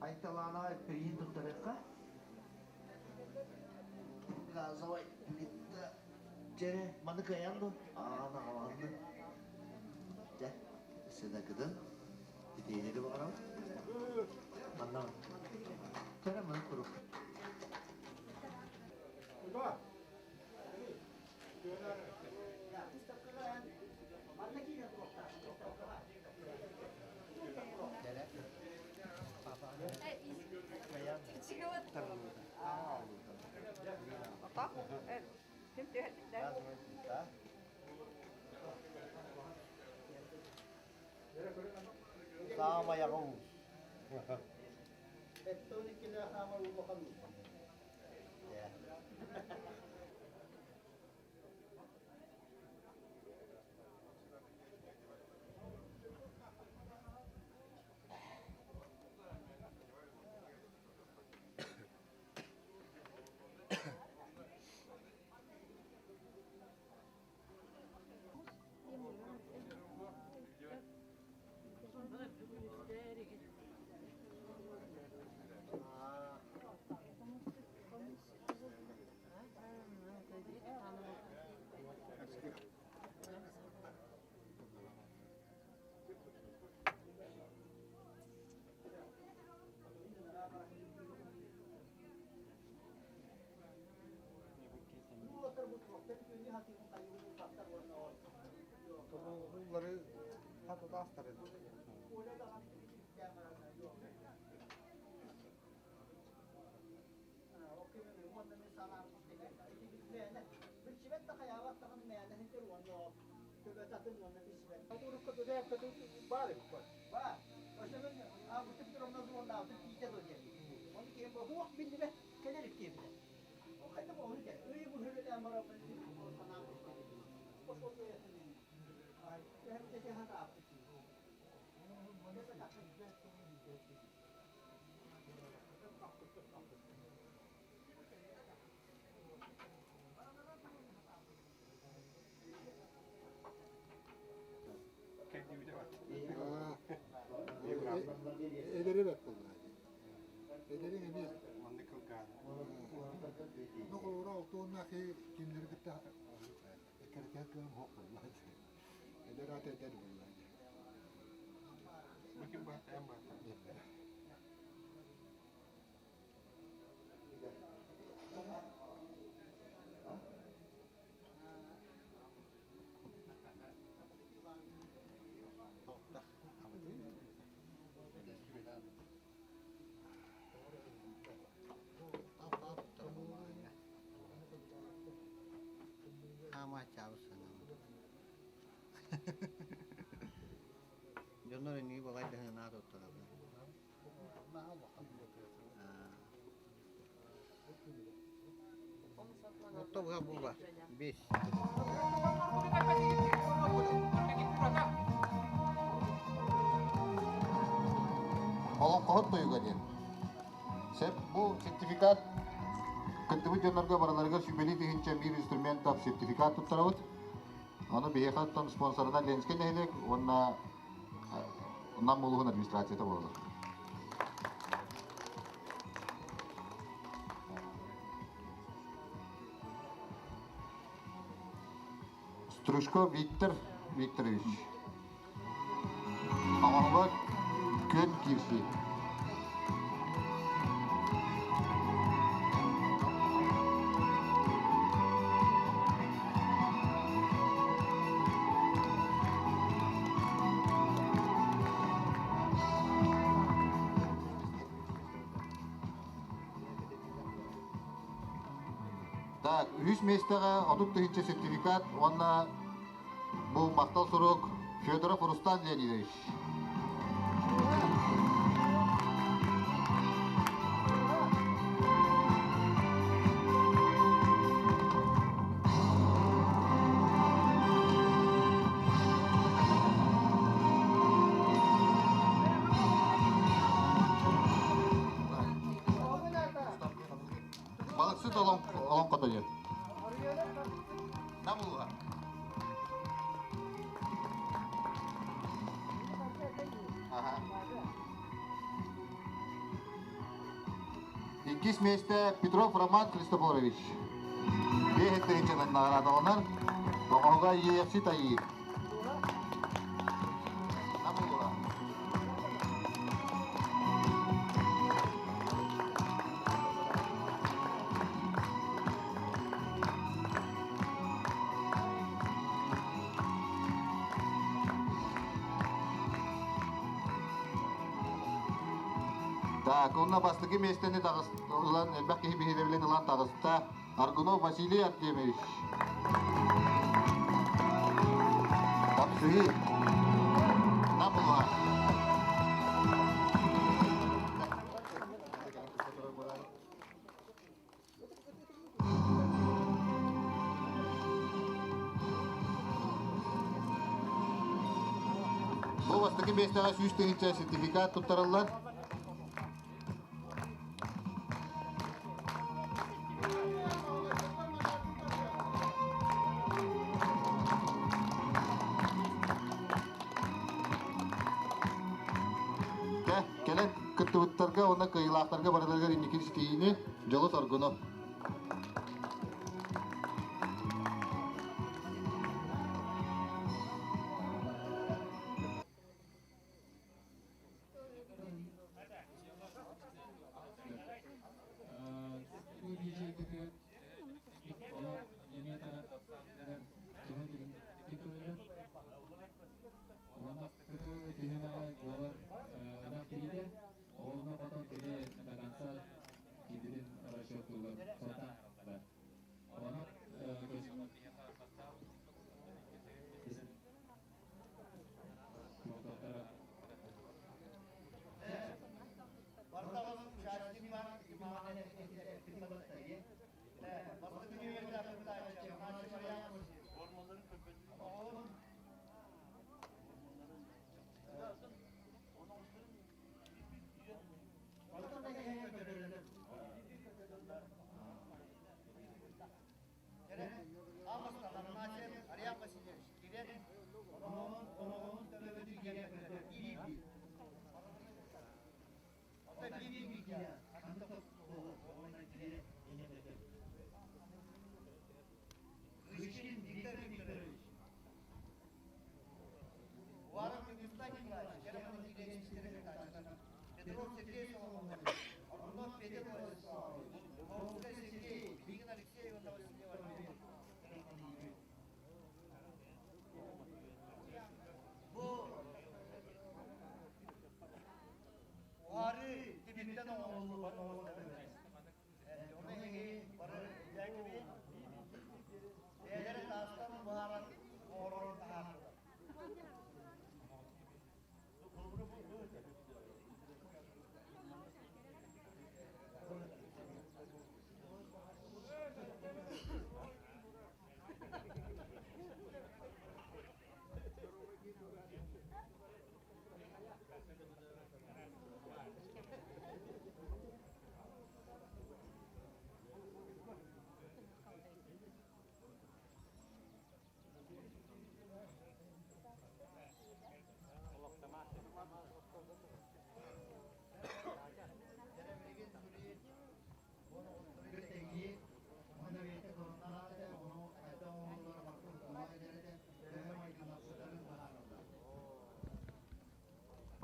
Айталаана приин туттарыахха. Газовай плита. Дьэ, маны кыайан ду? Аана аҕаланды. Дьэ, сыдакыдын. Итиилери баҕарам. Манна. Чэрэ маны турук. Саамай аҕа уус. Тобоҕулары хататаастар Эдэри бэт буолла. Эдэриҥ эмиэ. Ну, холобура, алтуоннаах кимнэри кытта кэрэтиһэр кыаҕым суох буолла. Эдэр аата эдэр буолла. Дьоннор инники балай даһынаат оттололлор. Отто быһа була. Бес. Олоҥхоһут тойуга диэн. Сөп бу сертификат кыттыбыт дьоннорго барыларыгар сүбэлии тыһыынча биир инструментов сертификат туттарабыт. Ону биһиэхэ оттон спонсорынан Ленскэй нэһилиэк уонна Нам улууһун администрацията буолар. Стручко Виктор Викторович. Оҥоһуга күн киирсии. Так, үһүс миэстэҕэ 30 тыһыынча сертификат уонна бу махтал сурук Федоров Рустам Леонидович. Балыксыт. Балыксыт олоҥхото диэн. Нам улууһа. Аха. Иккис миэстэ Петров Роман Христофорович. Биэһин тыһыынчанан наҕараадаланар. Оҕоһуга Иэйэхсит Айыы. Нам улууһа. Так, онно бастакы миэстэни ылан, элбэх киһи биһирэбилин ылан таҕыста Аргунов Василий Артемьевич. Тапсыһыы. Набыла. Бу бастакы миэстэҕэ 100 тыһыынча сертификат туттарыллар. Кэлэн кыттыбыттарга уонна кыайыылаахтарга барыларыгар инники ситиһиини, дьолу-соргуну!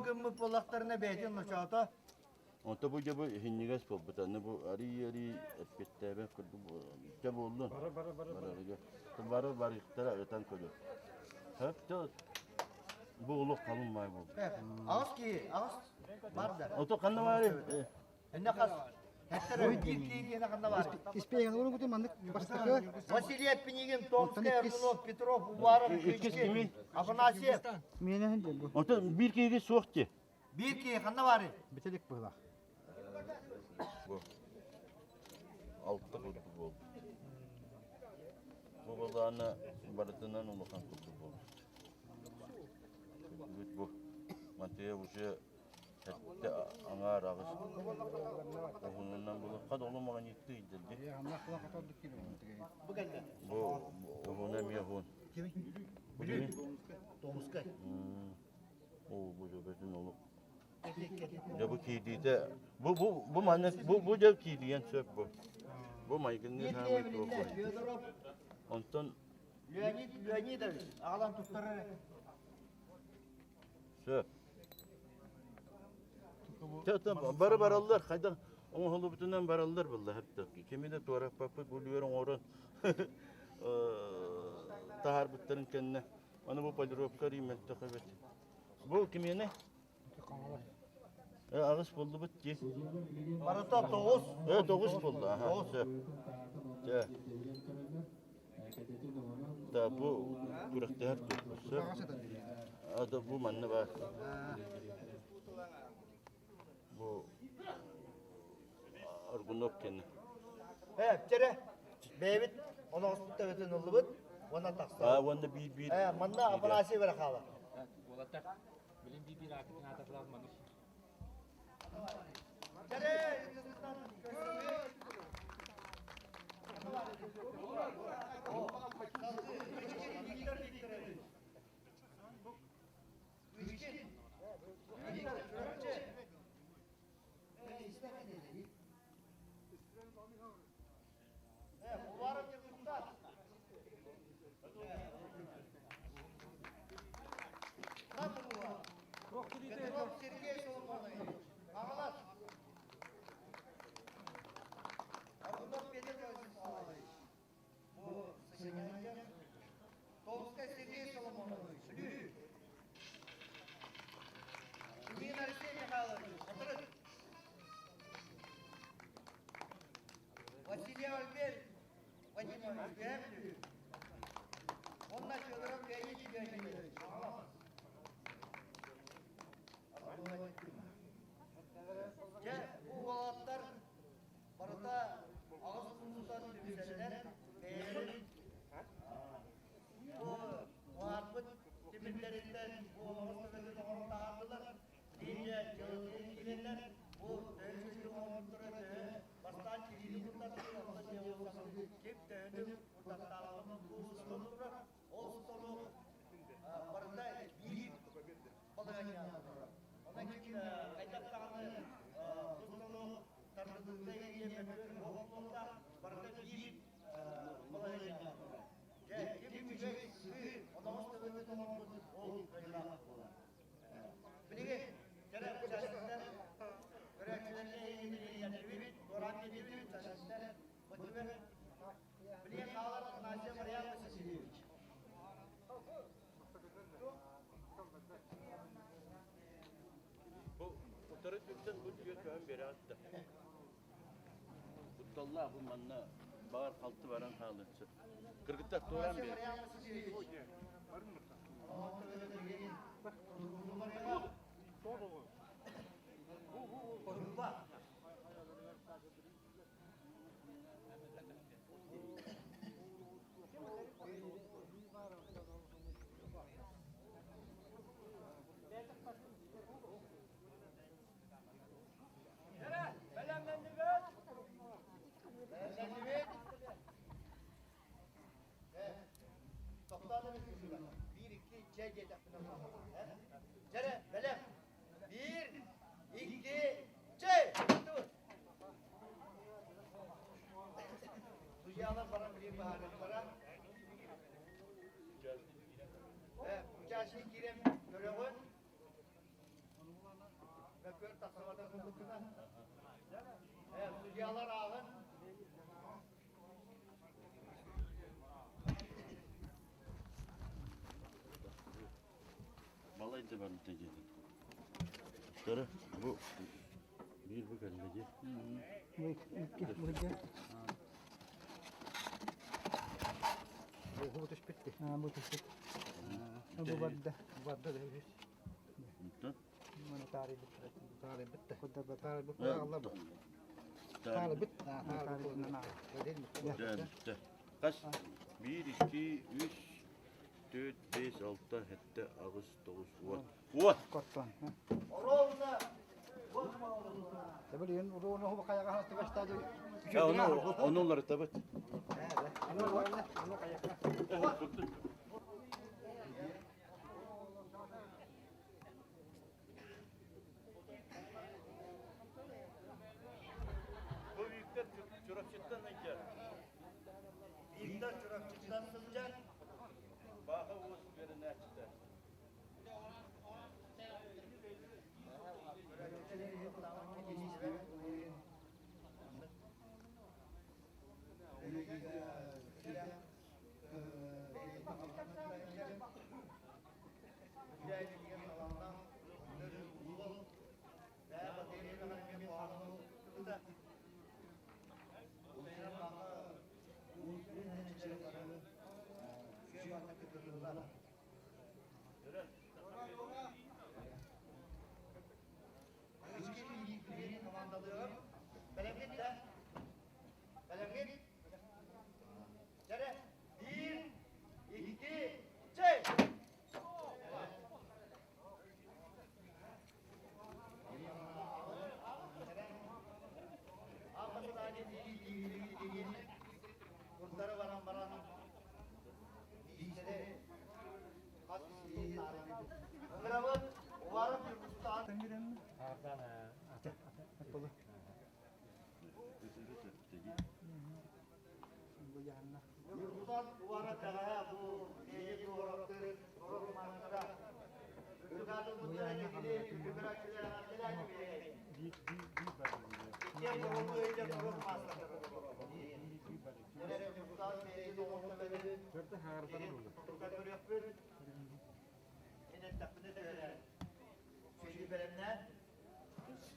Гыммыт буоллахтарына бэйэтин ночоото. Онто бу дьэ бу иһинньигэс буолбут. Аны бу арый-арый эппиэттээбэт курдук дьэ буоллун. Бары бары бары бары. Бары барыктара ытан көрөр. Хөптө бу улук халын май буолду. Аҕыс киһи, аҕыс бар да. Ото ханна баары? Энне хас Василий Пинигин, Томскай, Аргунов, Петров, Уваров, Кычкин, Афанасьев. Ото биир киһиги суох ти. Биир киһи ханна баары? Бителик быһылаах. Бу алта курдук буолбут. Бу балаана барытынан улахан курдук буолбут. Бу Матвеев уже эттэ аҥар аҥаар аҕыс уһунунан булукка долу маҕаньыттыы илдьирди. Бу уһуна эмиэ уһун. Бүлүү. Томскай. Оо, бу дьөбөтүн олук. Дьэ бу киирдиитэ бу бу бу манна бу бу дьэ киирдиэн сөп бу. Бу майгынныыр саамай туох Федоров Онтон Леонид Леонидович аҕалан туттарар. Сөп. Бары бараллар, хайдах оҥоһуллубутунан бараллар буолла хэптэ. Кими да туораппаппыт бу үлүгэр оҥорон таһаарбыттарын кэннэ. Аны бу полировка мөлтөх эбит. Бу кимиэнэ? Аҕыс буллубут дии. Барыта тоҕус. Тоҕус булла. Аха, сөп. Дьэ. Да, бу күрэхтэһэр туох сөп. Ада бу манна баар. Бу Аргунов кэннэ. Э, чэрэ, бэйэбит оноҕоспут төбөтүн ыллыбыт уонна тахсабыт. А, уонна биир-биир. Э, манна Афанасий бэрэ хаалар. Уолаттар, билин биир-биир аакытын аататылаах маннык. Чэрэ, Петров Сергей Соломонович, Аҕалас. Аргунов Петр Владиславович, бу сочинитель. Томскай Сергей Соломонович, Бүлүү. Шумин Алексей Михайлович, Хатырык. Василий Альберт Вадимович, Үөһээ Бүлүү. Уонна Федоров Леонид Леонидович, Аҕалас. Дьэ, бу уолаттар барыта аҕыс улуустан түмсэннэр бэйэлэрин бу уһаарбыт тимирдэриттэн бу оҕус төбөтүн оҥорон таһаардылар. Биирдэ дьыалатын киирэннэр бу төһө үчүгэй оҥорбуттара төһө бастаан кириини курдаттыы, онтон дьыалатын ким төһөнү курдаттааҕын бу устун турар. Ол устуну барыта биир балаһыанньаҕа турар. Онон ким хайдах даҕаны устуну тардыытыгар мөккүөр буолуохтаах, барыта биир балаһыанньаҕа турар. Дьэ, ким үчүгэй сыы оноҕос төбөтүн оҥорбут ол кыайыылаах буолар. Билигин кэрэ участниктар көрөөччүлэргэ эйигин туораан биэрдибит, участниктар бу түмэр Билигин хаалар Афанасий Марьян Васильевич. Бу утары түрдэн бу түйэ көһөн бере атта. Кутталлаах бу манна баар халты баран хаалыаччы. Кыргыттар туоран бер. Биир, икки, чэй диэтэхпинэ Чэрэ, бэлэм. Биир, икки, чэй! Судьялар баран билин баһаарыахтара. Участник киирэн көрөҕүн. Мөккүөр тахсыбата курдуккуна. Судьялар ааҕын. Балайда барбыта диэтин. Көрө, бу биир бу кэллэ дии. Икки бу Бу түспүт. Бу түспүт. Бу барда. Барда да Онтон Маны таарыйбыт. Таарыйбыт. Куддарбат. Таарыйбыт. Алла бу. Таарыйбыт. Дьэ, бүттэ. Хас? Биир, икки, үс, төрт, бес, алта, сэттэ, аҕыс, тоҕус, уон. Уон! Кортон. Ровно. Onu, onu уларытабыт. Бу Виктор Чурапчыттан ыйдьар. Виктор Чурапчыттан сылдьар. Бааха уус үөрэнээччитэ.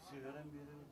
Сыһыаран биэрэбит.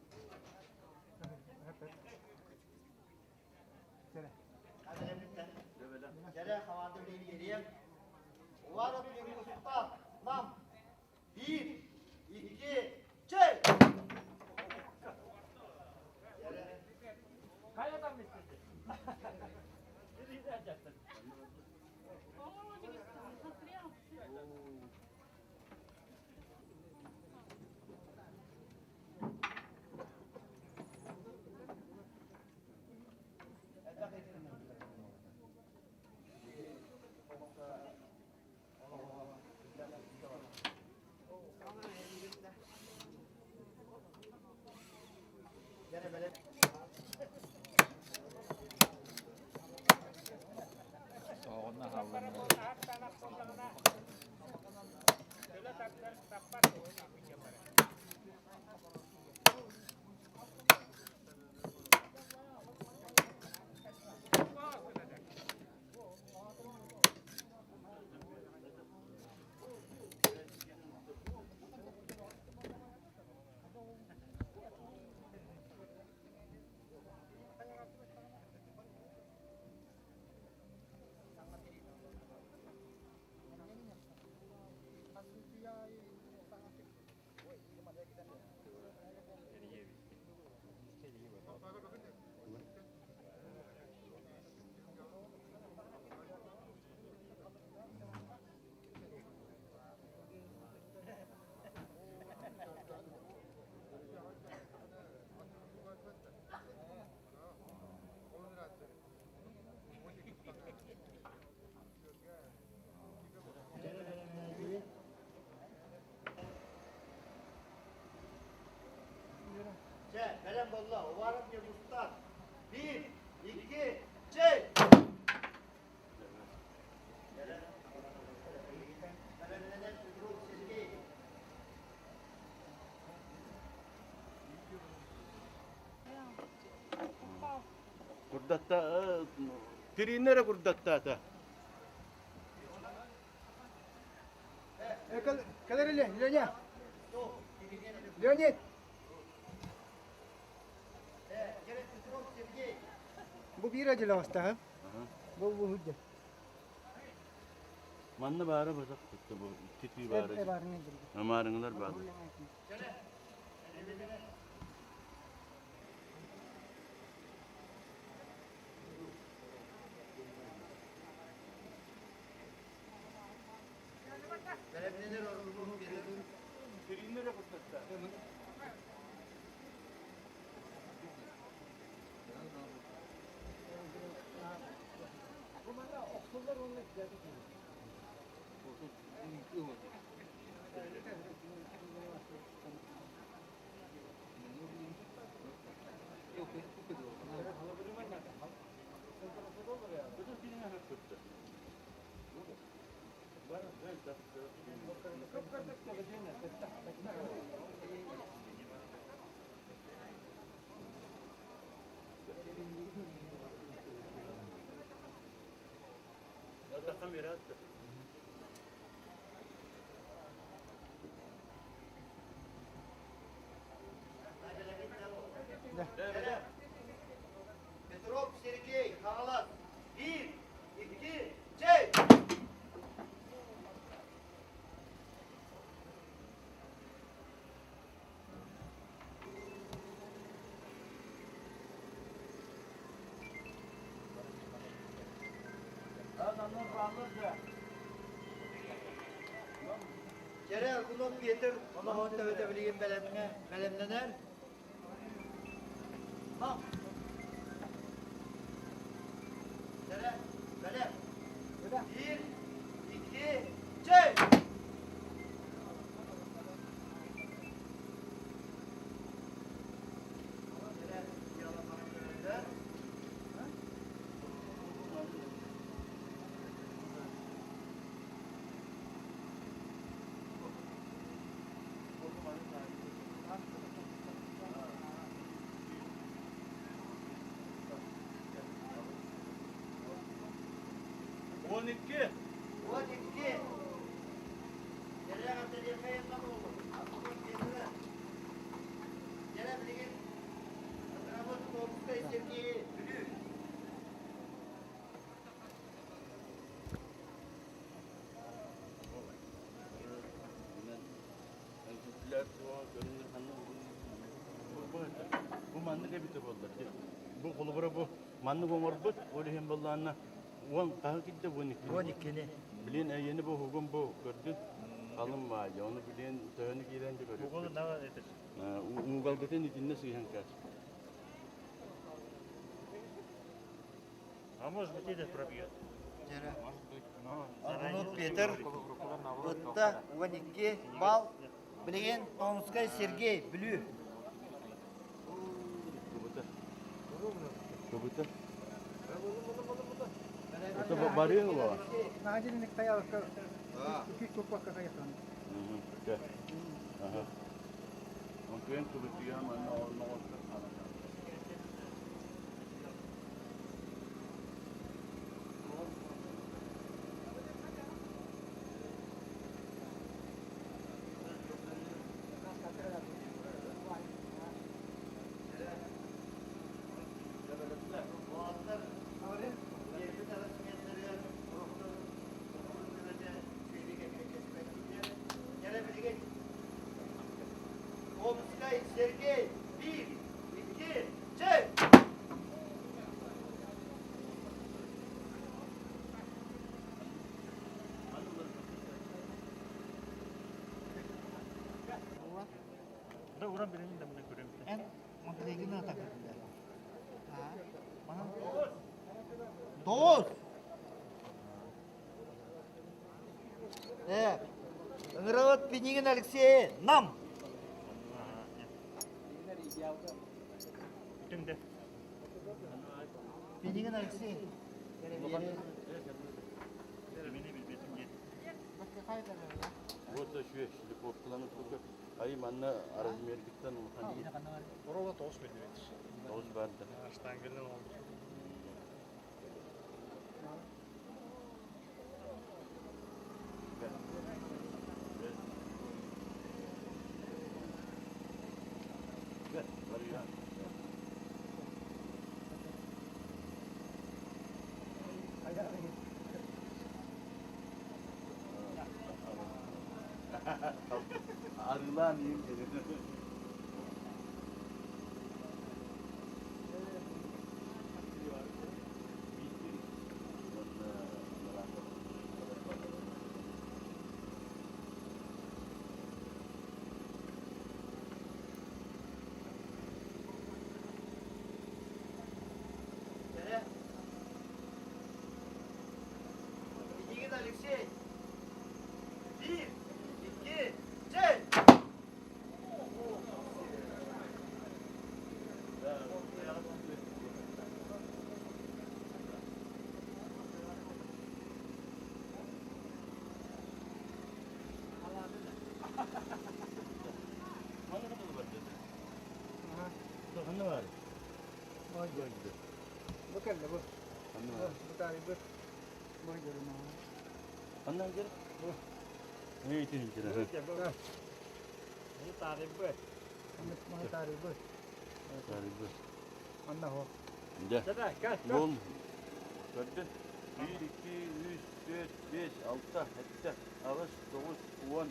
Курдатта, тирииннэрэ курдаттаата. Кэлэр Леня. Леонид. Бу биир отделяҕастаах. Бу бу үрдэ. Манна баара базах кытта бу икки түү баара. Амаарыҥылар баалар. Петров Сергей, Хаҥалас. Биир, икки, чэй! Дьэрэ Аргунов Петр оноһон төбөтө билигин бэлэмҥэ бэлэмнэнэр. Дьэрэ, бэлэм. Биир, икки, чэй! Дьэрэ, дьыала баран 12. 12. Дьэрэ эҕэрдэлиэххэйэн буоллун. Дьэрэ билигин Ытырабыт Томскай Сергей Бүлүү. Бу маннык эбитэ буоллар. Бу холобура бу маннык оҥорбут, ол иһин буоллаанна уон хаһы кидде 12. 12-ни. Билин эйени бу хугун бу көрдүн. Халым баайы, оны билин төһөнү киирэн де көрүп. Угалгытын итинне сыйхан кәс. А может быть, этот пробьет. Аргунов Петр Ытта 12 балл. Билигин Томскай Сергей Бүлүү. Кыбыта. Кыбыта. Это барыын ула. Наадилник таялыкка үкүй турпакка кайхан. Ага. Он кыбытыга манна онно Томскай Сергей биир, икки, чэй! Да, уран билин да мына көрөм. Эн Монтегина атакырдылар. Тоғыз. Э, Ыҥырабыт Пинигин Алексей, нам! Бүтүн Пинигин Алексей. Мени билбетим диэн. Вот еще шлифовкаланып турга. Ай манна размергиттен улахан. Орола 9 миллиметр. 9 барды. Штангелин oldu. Arılan yiyeyim dedi. Алексей. Bir, iki, чэй! Бу кэллэ бу. Бу таарыйбыт. Бу Ханна кир? Не итин Бу таарыйбыт. Маны таарыйбыт. Таарыйбыт. Манна хо. Дьэ. Бул. Көрдүн. 1, 2, 3, 4, 5, 6, 7, 8, 9, 10, 11,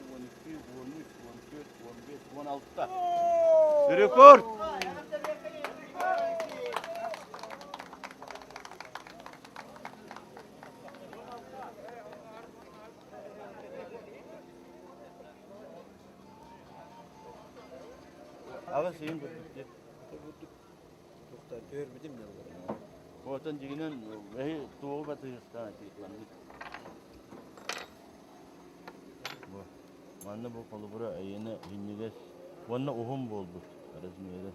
12, 13, 14, 15, 16. Рекорд! Аҕыс ыйын көрбүттэр. Туохтан түһэрбитим дьэ олорон. Оттон дьиҥинэн эһи туоҕу батыһыахтаах этигит маннык. Бу манна бу холобура эйиэнэ иһинньигэс уонна уһун буолбут размерэ.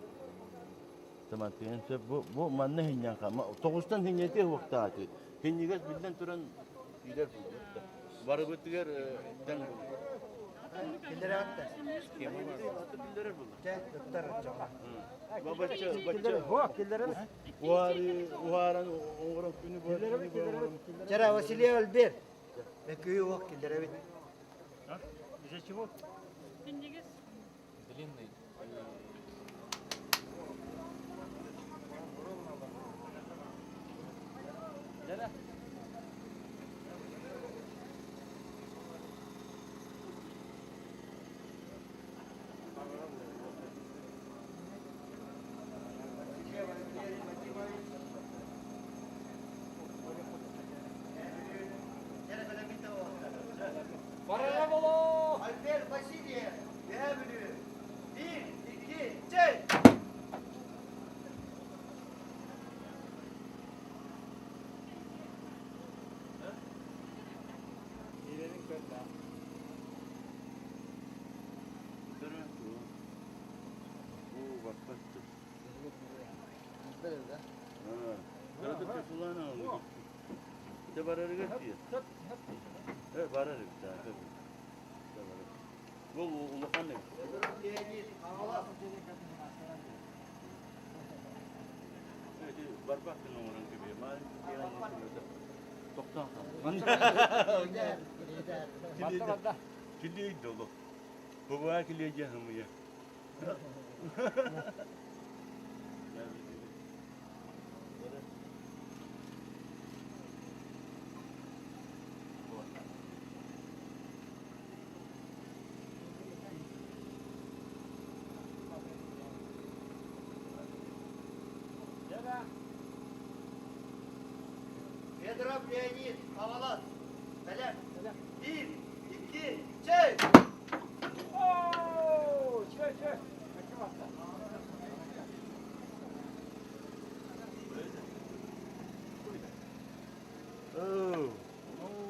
Тымантыйан сөп. Бу бу манна иһинньэн тоҕустан иһинньэтиэ уохтаах этигит. Иһинньигэс биллэн туран киирэр буолбут да. Барыбытыгар тэҥ буолбут. Биллэрэр буолла. Бачча бачча уһааран оҥорон күнү Чара Василий Альбер. Мөкүйү уох киллэрэбит. Из-за чего? Длинный. Альбер Васильев. Үһэ Bir, iki, чэй! Бу улахан эбит. Барбах гына оҥорон кэбиһэ. Тохтоон хаал. Килиэй долу. Бабаа килиэй дьэ хымыйа. Федоров Леонид, Хавалас. Бэлэм. Bir, iki, чэй!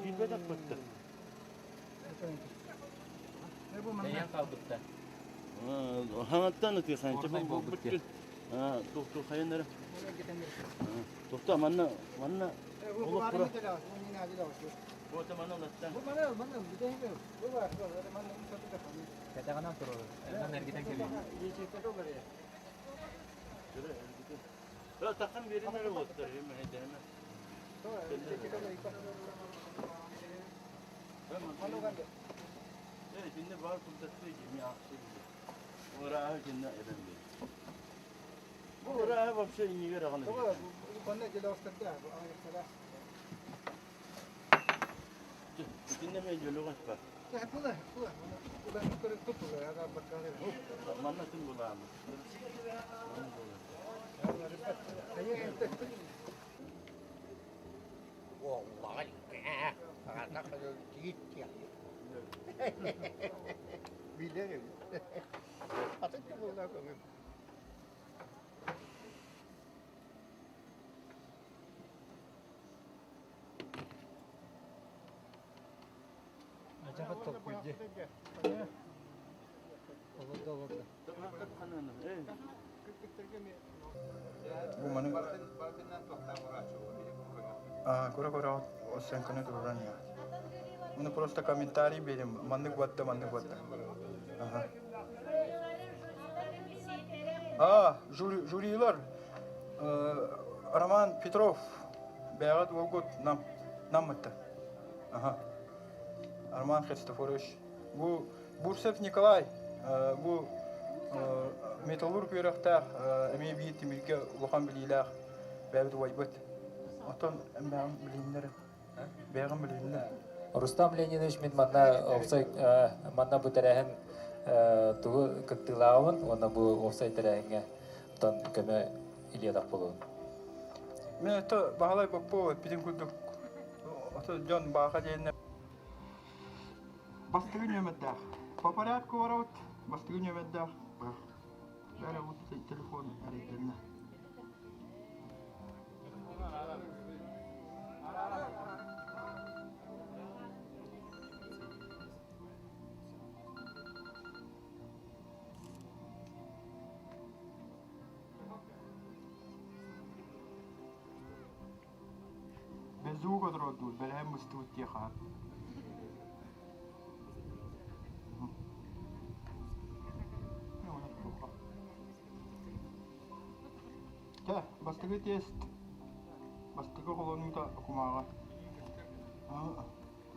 Киирбэт аппытта. Тэйэн хаалбытта. Хаҥаттан ытыахаан Горнай буолбут диэн. Туох хайаннара. Тохто манна манна олох тура. Вот манна латтан. Кэтэҕинэн турар. Онон эргитэн кэлиэ. Таххан биэринэр уоттар эми Итиннэ баар курдаттыы дьими аахсы Ырааһы итиннэ эбэн биэр. Бу ырааһы вообще иннигэр аҕаны. Итиннэ мен дьөлөҕөс бар. Манна тын булаамы. Билэр эбит. Атын да буолла көҥүл. Олордо олордо. Бу маны кура-кура оценканы туруран я. Ну просто комментарий берем. Маннык батта, маннык батта. Ага. А, жюри, жюрилар Роман Петров бэҕэт уолгут нам наммытта. Ага. Роман Христофорович. Бу Бурцев Николай бу металлург үөрэхтээх эмиэ биир тимиргэ улахан билиилээх бэйэбит убайбыт. Оттон бэйэм билииннэр бэйэҕин билииннэр. Рустам Леонидович мин манна уопсай манна бу тэрээһин тугу кыттыылааҕын уонна бу уопсай тэрээһиҥҥэ оттон көмө илиэтэх буолуон. Мин это Баһылай Попов эппитин курдук ото дьон бааха диэннэ Бастакы нүөмэрдээх. По порядку барабыт. Бастакы нүөмэрдээх. Бәрэ бу телефон эрэйдэннэ. Беззвук отороддуур, бэлэһин быстыбыт дии хаһан. Чэ, бастакы тест, бастакы холонуута кумааҕы.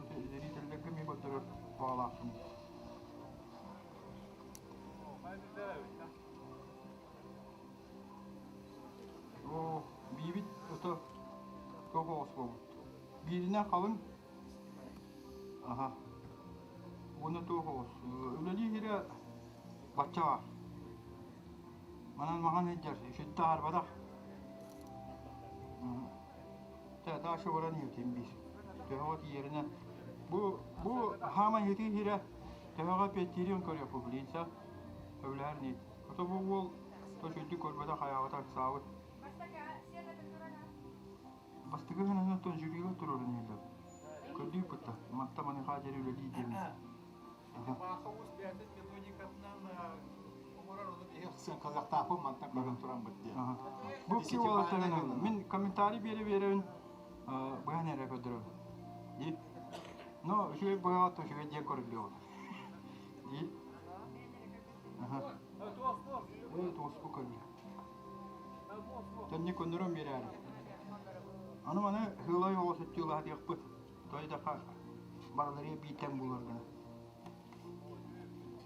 Зрителлэргэ эмиэ көрдөрөр баҕалаахпын. Оо, биибит ото туох оҕус буолбут. Бииринэн халыҥ. Аха. Уонна туох оҕус. Үлэлии иһирэ бачча баар. Манан маҥан сылдьар, үчүттэ аһарбатах. Тэ, дальше баран иһитим биир. Төһөҕө тиийэринэн. Бу, бу хааман иһитии иһирэ төһөҕө эппиэттиирин көрүөхпүт билиинсэ. Сөбүлэһэр ниит. Ото бу уол Үчүгэйдик көрбөтөх айаҕыта ыксаабыт. Бастакы күнүнэн жюрига турарын иһиллэр. Көрдүү кытта, манта маныхаа диэри үлэлии диэммит. Бааха уус бэйэтин методикатынан оҥорор ону биһи сыаҥкалыахтаахпын мантан көрөн тураммыт диэн. Бу ки уолаттарынан мин комментарий биэрэ биэрэбин быһан эрэ көрдөрөбүн. Ди. Но үчүгэй быһаҕа үчүгэй диэн көрүллүөҕүн. Ди. Туоспу көрүллэ. Тэнни көннөрөн биэрээри. Аны маны сыылай оҕо сүттүүлаһатыахпыт. Тойдаха барылары биитэн булар гына.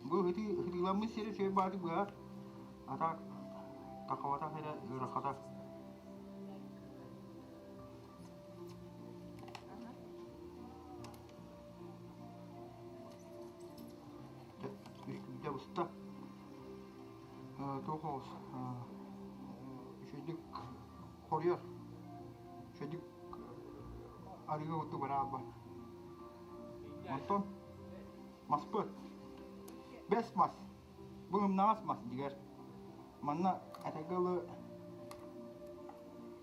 Бу ытыыламмыт сири үчүгэй бааты быһа атак тахабатах эрэ ыарахата. Дьэ уста туох оҕус үчүгэйдик хоруйар үчүгэйдик арыыга курдук бараалбат. Онтон маспыт бэс мас бу ымнаҕас мас дигэр манна этэргэ дылы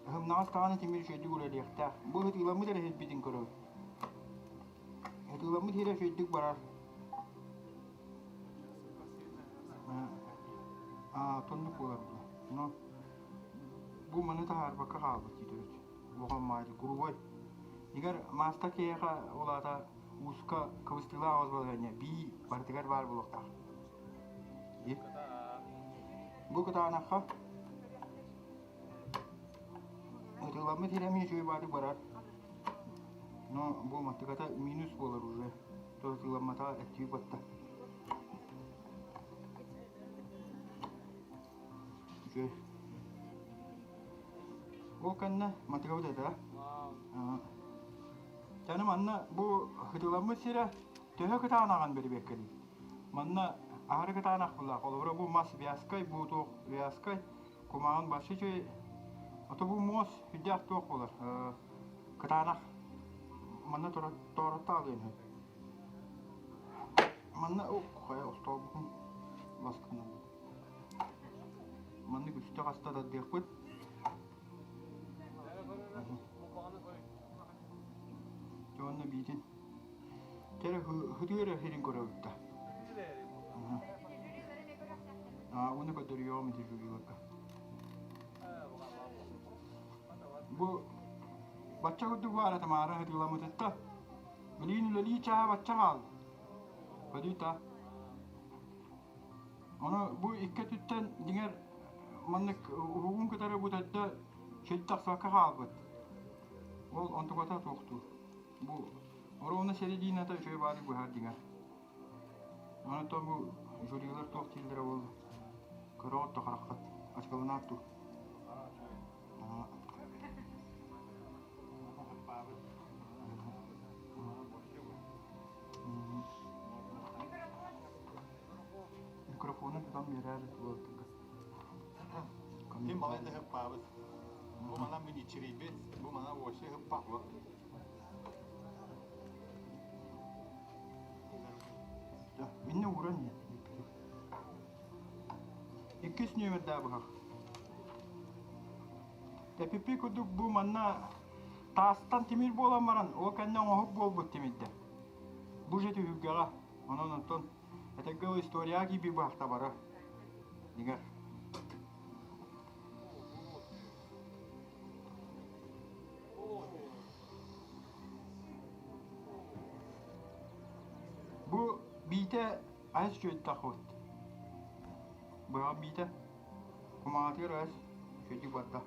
ыһымнаҕас даҕаны тимир үчүгэйдик үлэлиэхтээх. Бу ыһытыыламмыт эрэ сирбитин көрөбүт. Ытыыламмыт сирэ үчүгэйдик барар. Тоннук буолар була. Но бу маны таһаарбакка хаалбыт дии төрүт. Улахан маайды куруубай. Егер маастар киһиэхэ ол аата ууска кыбыстыылаах оҕус балаһыанньа бии барытыгар баар буолуохтаах. Бу кытаанахха Ытыыламмыт сирэ эмиэ үчүгэй баатык барар. Но бу маттыката минус буолар уже. То ытыыламмата эттии батта. Үчүгэй. Ол кэннэ матыгабыт этэ. Таны манна бу ытыыламмыт сирэ төһө кытаанаҕын бэрибиэккэлий. Манна аһары кытаанах буллаах. Холобура бу мас вязкай, бу туох вязкай. Кумаҕын башы үчүгэй, ото бу муос сүрдээх туох буолар, кытаанах. Манна тоороттоох диэн үһү. Манна хайа остуолбутун баскынан. Маннык үстэ хаста тардыахпыт. Дьэ уонна биитин. Тере хытыыр хирин көрөбүт да. Аа, уну көрдөрүөҕүм ити жюриларга. Бу бачча курдук баара Тамара хытыыламмытытта. Билигин үлэлии чааһа бачча хаалла. Көрүү та. Ону бу икки өттүттэн дьиҥэр маннык уһугун кытары бу төрдө сир тахсыбакка хаалбыт. Ол онтуката туохтуур. Бу оруобуна середината үчүгэй баары быһар дьиҥэр. Онтон бу жюрилар туох дииллэрэ буолла? Көрөҕүт да хараххыт ачыкаланаат дуу? Микрофону тутан биэрээр буолтуга. Ким балай да хыппаабыт. Бу манан мин иччирийбит, бу манан вообще хыппах бу. Инне ууран Иккис нүөмэрдээх быһах. Тэпиппи курдук бу манна таастан тимир буолан баран, ол кэннэ оҥоһук буолбут тимирдэ. Бу же түһүлгэҕэ. Онон онтон этэргэ ол историяҕа киирбит быһахта бары. Дигэр. Бу биитэ айс үчүгэйдэх Быһаҕым биитэ кумаҕатыгар айс үчүгэйдик барда.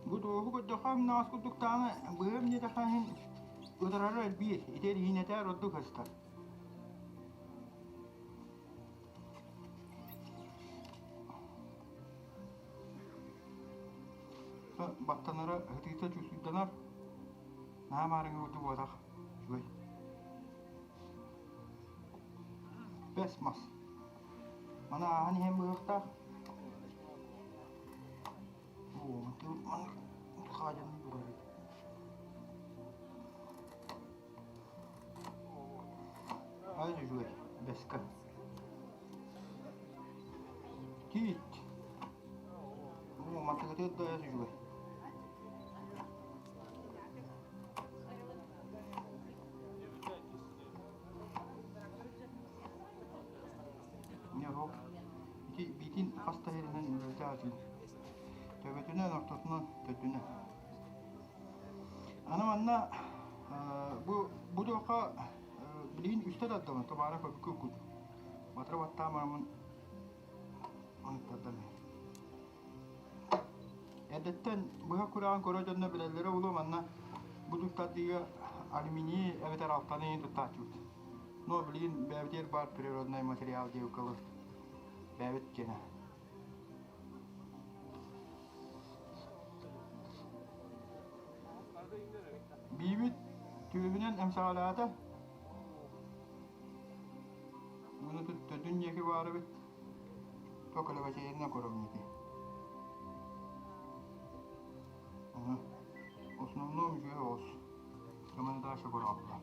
Бу туоһу көрдөххө амнаҕас курдуктааҕы быһыам диэтэххэ иһин ытырара элбиир, ити эриһиинэтээр ордук астар. Баттанара ытыыта чуусуйданар, наһаа маарыҥҥа курдук буолбатах, үчүгэй. Бэс мас. Маны ааһан иһэн быһыахтаах. Ай үчүгэй, бэскэ. Тиит. Мантыгытыт да үчүгэй. Ньоһук ити биитин хас да сиринэн үлэлэтэ сатыыр. Төбөтүнэн, ортотунан, төрдүнэн. Аны манна бу бу туохха билигин үстэ тардабын, тубаара көбүккэ кут. Батыра баттаан бараммын тардан. Эрдэттэн быһа күрэҕин көрө дьонно билэллэрэ буолуо манна бу туттардыыга алюминий эбэтэр алтаны туттааччыбыт. Но билигин бэйэбитигэр баар природный материал диэбиккэ бэйэбит киэнэ. Биибит түөһүнэн эмсэҕэлээтэ. Муну төдүн диэки баар эбит. Токолевачейна көрөмньүтүй. Основном үчүгэй оҕус. Кымын даша көрөҕүттэ.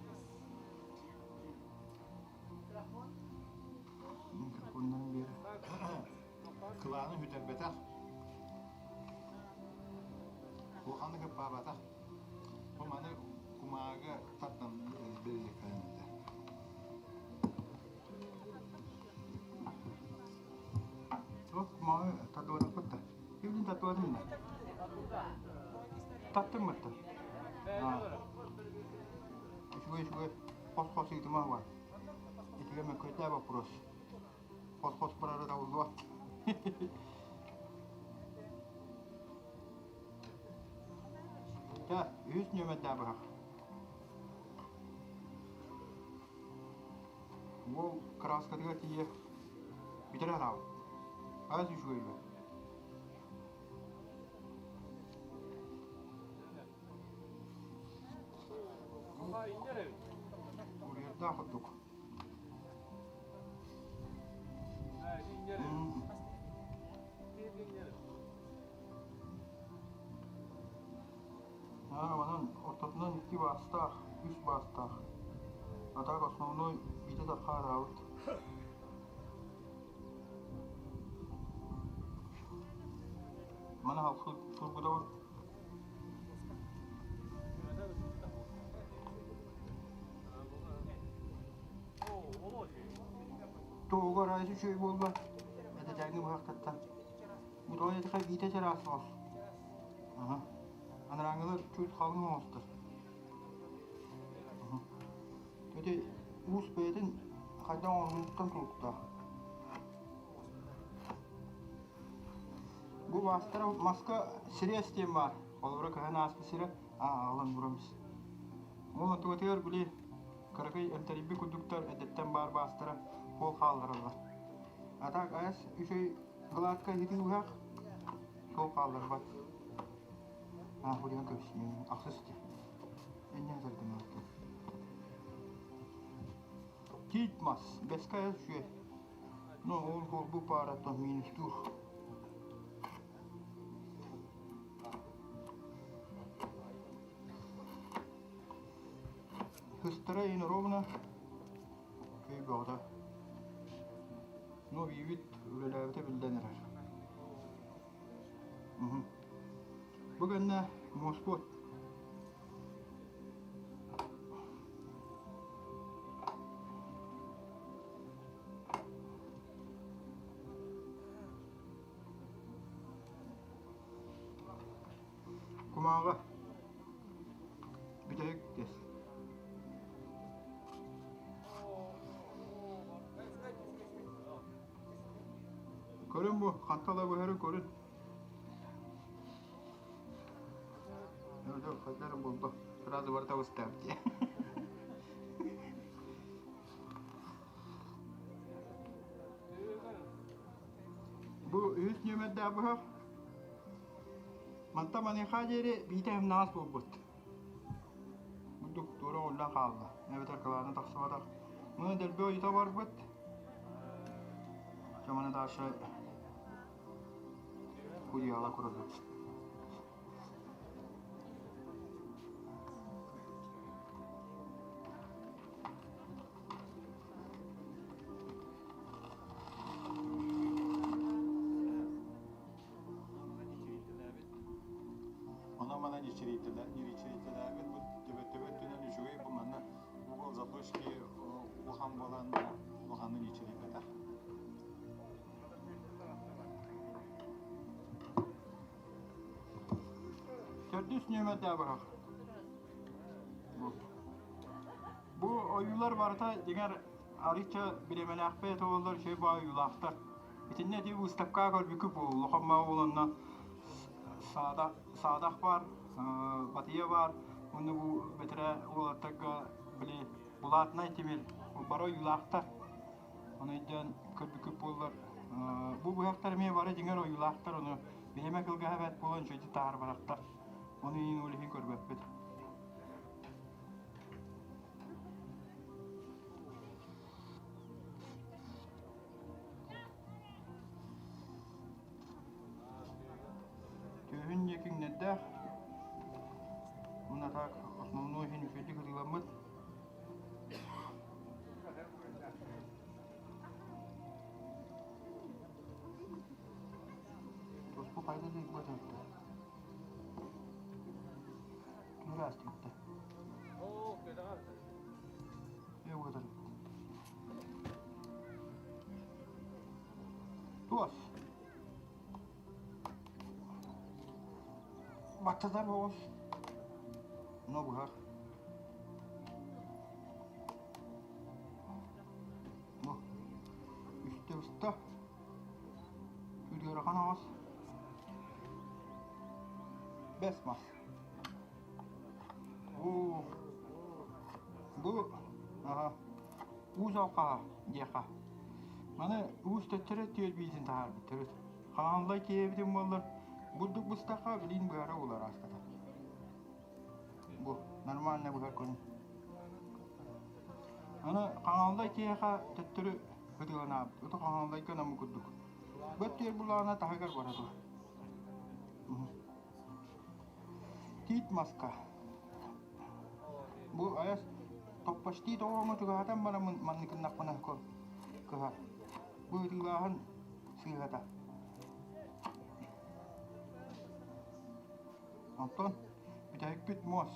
Микрофоннан биэр. Кылааны бүтэрбэтэх. Улаханнык ыппаабатах. Бу маны кумааҕыга тардан бэриллэххэ Туох кумааҕы татуатахпыт да? Кимдин татуатын да? Таттым да? Үчүгэй үчүгэй хос-хос ыытыма бар. Итигэ мөккүөрдээх вопрос. Хос-хос барара табыллыбат. Чэ, үһүс нүөмэрдээх быһах. Уол кырааскатыгар тиийэ бүтэрэ сатаабыт. Аз үчүгэй үһү. Курьердаах курдук. Аа, онон ортотунан икки баастаах. Үс баастаах. А так основной биитэ да хаараабыт. Маны халсыы тургутабыт. Туһугар айсы үчүгэй буолла. Этэтээҥҥи быһахтаттан. Бу тоҕо диэтэххэ биитэ чараас соҕус. Аха. Анарааҥҥылар чуть халыҥ оҥостор. Ити уус бэйэтин хайдах оҥоһугуттан тутулуктаах. Бу маастара маска сириэс диэн баар. Холобура кыһын ааспыт сирэ аалан бурамс. Ол онтугатыгар били кыракый эмтэрийбит курдуктар эрдэттэн баар баастара суол хааллараллар. А так айас үчүгэй гладкай иһитин быһах суол хаалларбат. Аа, хулиган көбүсүнэн ахсыс дии. Энньэ сардын Тиит мас, бэскэ айас үчүгэй. Ну, ол холбу паараттан минустуур. Кыстара иин ровно көй бөҕөтө. Ну, биибит үлэлээбитэ биллэн эрэр. Бу гэннэ муоспут. Кумааҕы бүтэһик тест. Көрүн бу, хантала быһары көрүн. Хайдары булду. Сразу барыта устаап дии. Бу үһүс нүөмэрдээх быһах. Манта маныаха диэри биитэ ымнаҕас буолбут. Бурдук туора оҕуллан хаалла. Эбэтэр кылаана тахсыбатах. Муна дэлби ойута барбыт. Чаманы дальше кудьяла курдук. Онон-манан ньириэчирийтэлээбит бу төбө өттүнэн үчүгэй бу манна угол заточки улахан буолан улаханнык ньичирийбэтэх. Төрдүс нүөмэрдээх быһах. Бу ойуулар барыта дьиҥэр арыычча бириэмэлээхпит этэ буоллар үчүгэй баҕайы ойуулаахтар. Итиннэ ити выставкаҕа көрбүккүт буолуо улахан баҕа буоланна саадах баар, батыйа баар уонна бу бэтэрээ уолаттарга били булатнай тимир бары ойуулаахтар. Ону өйдөөн көрбүккүт буоллар бу быһахтар эмиэ бары дьиҥэр ойуулаахтар ону биһиэмэ кылгаһа бэрт буолан үчүгэйдик таһаарбатахтар. Ону иһин ол иһин көрбөппүт. Түөһүн диэки иҥнэрдээх уонна так основной иһин үчүгэйдик ытыыламмыт. Туспу хайда диэки батырда. Түөрэ астыытта. Туос. Баттатар оҕус. Но быһар. Бу. Үстэ уста. Үдүөрахан оҕус. Бэс мас. Бу бу аха уус алхаһа диэххэ. Маны уус төттөрү түөр биитин таһаарбыт төрүт. Хаанлай киһибитин буоллар бурдук быстахха билин быһара улар ааспата. Бу нормально быһар көрүҥ. Аны хаҥаллай киһиэхэ төттөрү ытыаланаабыт. Ото хаҥаллайга намы курдук. Бөт түөр булаана таһыгар бара тур. Тиит маска. Бу айас топпочтии тоҕооҥҥо чугаһатан бараммын манныкыннахпына кыһар. Бу ытыылааһын сыыһата. Онтон бүтэһикпит муос.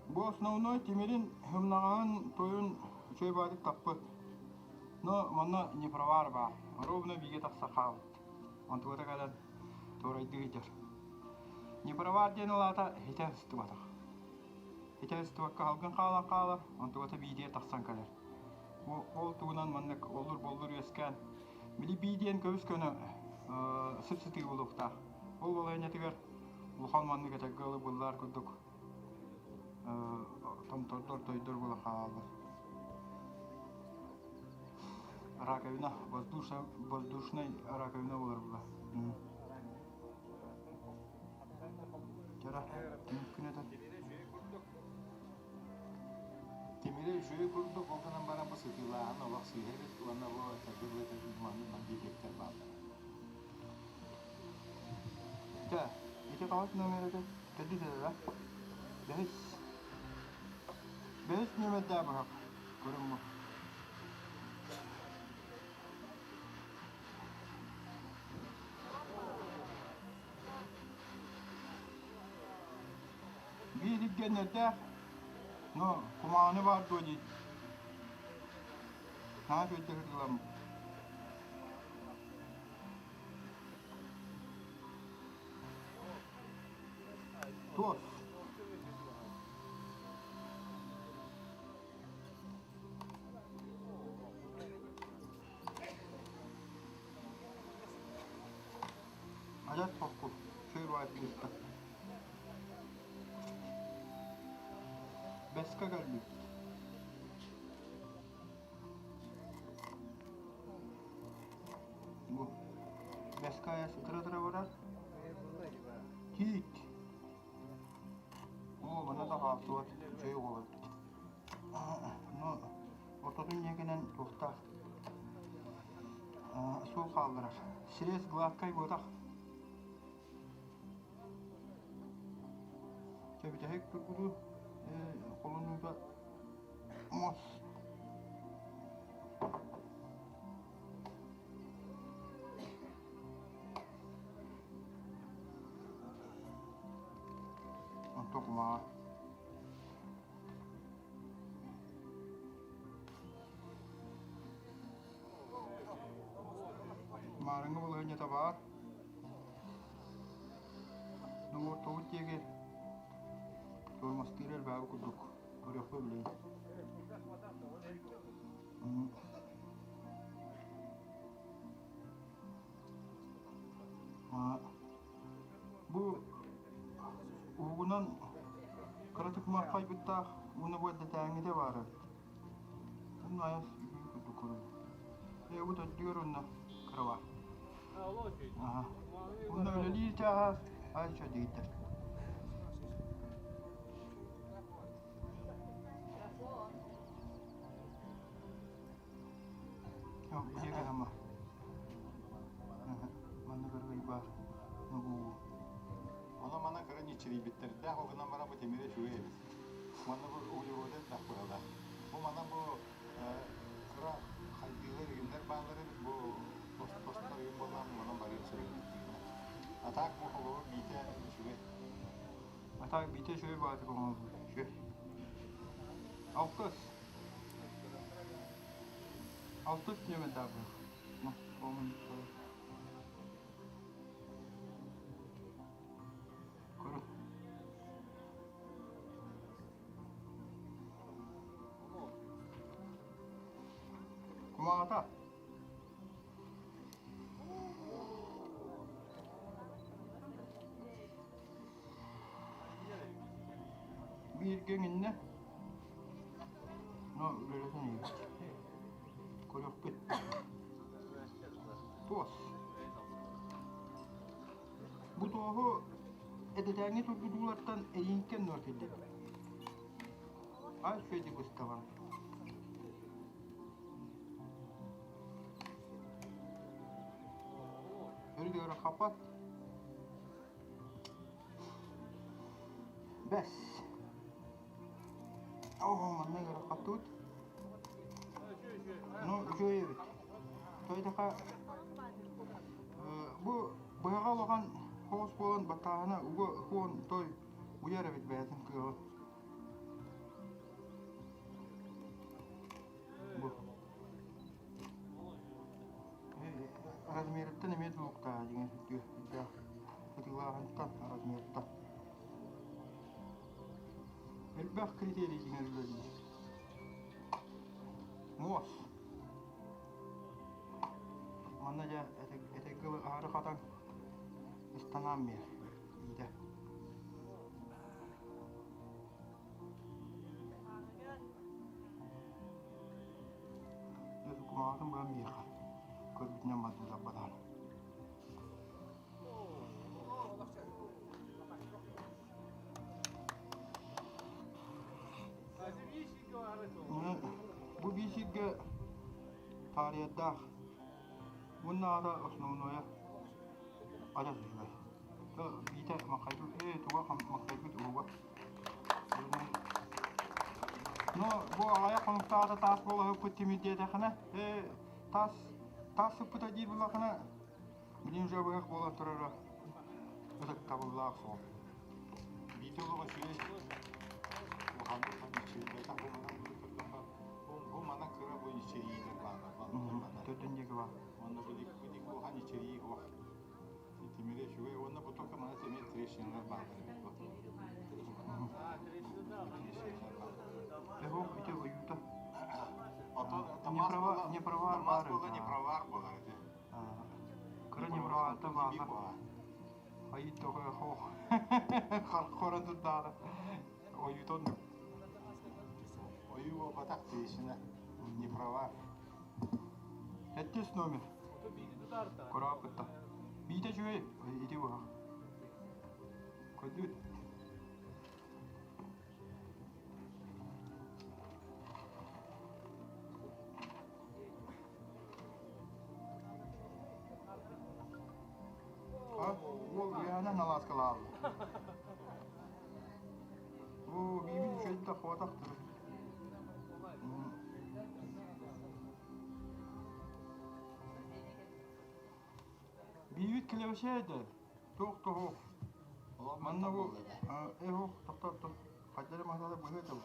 Бу основной тимирин хымнаҕаһын тойун үчүгэй баайдык таппыт. Но манна непровар баар. Ровно бигэ тахса хаалбыт. Онтугата кэлэн туорайдыы ыйдар. Непровар диэн ылаата хитэ ыстыбатах. Хитэ ыстыбакка халгын хаалан хаалар, онтугата биидиэ тахсан кэлэр. Бу ол тугунан маннык оллур-боллур үөскээн били бии диэн көбүс көнө сып-сытыы буолуохтаах. Ол балаһыанньатыгар улахан маннык этэргэ ылы быллаар курдук томтордор тойдор буолан хаалаллар. Раковина, воздушная, воздушный раковина буолар була. Тера, түмүк этэ. Тимири үчүгэй курдук, ол гынан баран бу сытыылааһын олох сыыһа эбит уонна бу этэргэ дылы маннык дефектэр бааллар. Чэ, ити хаһыс номер этэ? Төрдүс этэ да? Бэһис. Бэһис нүөмэрдээх быһах. Көрүҥ бу. Биир иргэннэрдээх, но кумааҕыны баар дуо дии. Наһаа үчүгэйдик ытыламмыт. Туос. Адьас холку, сыыр баайдыгыста. Бэскэ кэлбит. Бу бэскэ айа сытыра-тыра барар. Тиит. Оо, манна да хаалтыбат, үчүгэй уол эбит. Ну, ортотун диэкинэн туохтаах суол хаалларар. Сирэс гладкай буотах. Чэ, бүтэһик тургутуу холонуута муос. Онто кумаҕа. Маарыҥҥы балаһыанньата баар. Нуҥуортубут диэки туормастыыр элбээҕи курдук көрүөхпэ билигин. Бу уһугунан кыратык мархайбыттаах уонна бу эрдэтээҥҥитэ баар эбит. Онно айас үһү курдук көрөбүн. Ээ бу төрдүгэр уонна кыра Аха. Уонна үлэлиир чааһа ай чөдүйдэр. Дьиэ Манна көргөй баар. Нугуу. Ону мана кыра ничирийбиттэрдээх, ол гынан баран бу тимири үчүгэй эбит. Манна бу углеводы элбэх быһыылаах. Бу манан бу кыра хайдыылар игиннэр бааллар эбит, бу тостор игин буоллаан манан барыан сөп эбит дииллэр. А так бу холобур биитэ үчүгэй. А так биитэ үчүгэй баҕайытык оҥоһуллубут. Үчүгэй. Алтыс. Алтыс нүөмэрдээх Көрүҥ. Кумаҕата. бииргэ иҥиннэ. Но үлэлэтэн иһэбит. Көрүөхпүт. Туос. Бу туоһу эдэтээҥҥи тургутуулартан эйиҥкэн нуор кэллэ. Ай Федя быстаҕын. Өрүдүгэр хапат. Бэс. Оо, манна ыарахаттыбыт. Ну, үчүгэй эбит. Тойдаха бу быһаҕа улахан хоҕус буолан баттааһына уга хуон той уйар эбит бэйэтин кыаҕын. Бу. Размерыттан эмиэ тулуктаах дьиҥэ үрдээх ытыылааһынтан размерыттан. Элбэх критерий дьиҥэр үлэлиир. Муос. Манна дьэ этэҥҥэ аһары хатан ыстанаам миэр иитэ. Кумаҕатын быһан миэхэ көрбүтүнэн бардылар бадаан. Бу биир сиргэ таарыйардаах уонна аата основное адьас үчүгэй. Биитэ маҥхайбыт ээ туга маҥхайбыт уһуга. Но бу аҕыйах хонуктааҕыта таас буола сыппыт тимир диэтэххинэ ээ таас таас сыппыта диир буоллаххына билигин уже быһах буолан турара ытыктабыллаах суол. Биитэ олоҕо үчүгэй улаханнык иччирийбэтэх бу манан көрдөххө бу манан кыра бу иччирийиилэр бааллар Төрдүн диэки баар. Онно бу дик улахан иччирийии суох. Тимире үчүгэй уонна бу только мана эмиэ трещиналар бааллар эбит бу. Трещиналар бааллар. Эһох ити ойуута. Ото Не провар тамаас буолла не провар буолар ити. Кыра не проварта бааллар. Айыы тоҕо хоох. Хархора турдаара. Ойуутон. Ойуу буолбатах трещина. Не провар. Эттис номер. Курааппытта. Биитэ үчүгэй, ити быһах. Көдүт. Уол үөһэнэн алааскалаалла. Оо, биибин үчүгэйдик таххыбатах Биибит килэбэчээ туох тоһуох. Манна бу эһох тохтоттон хайдары маһалары быһыы тыл.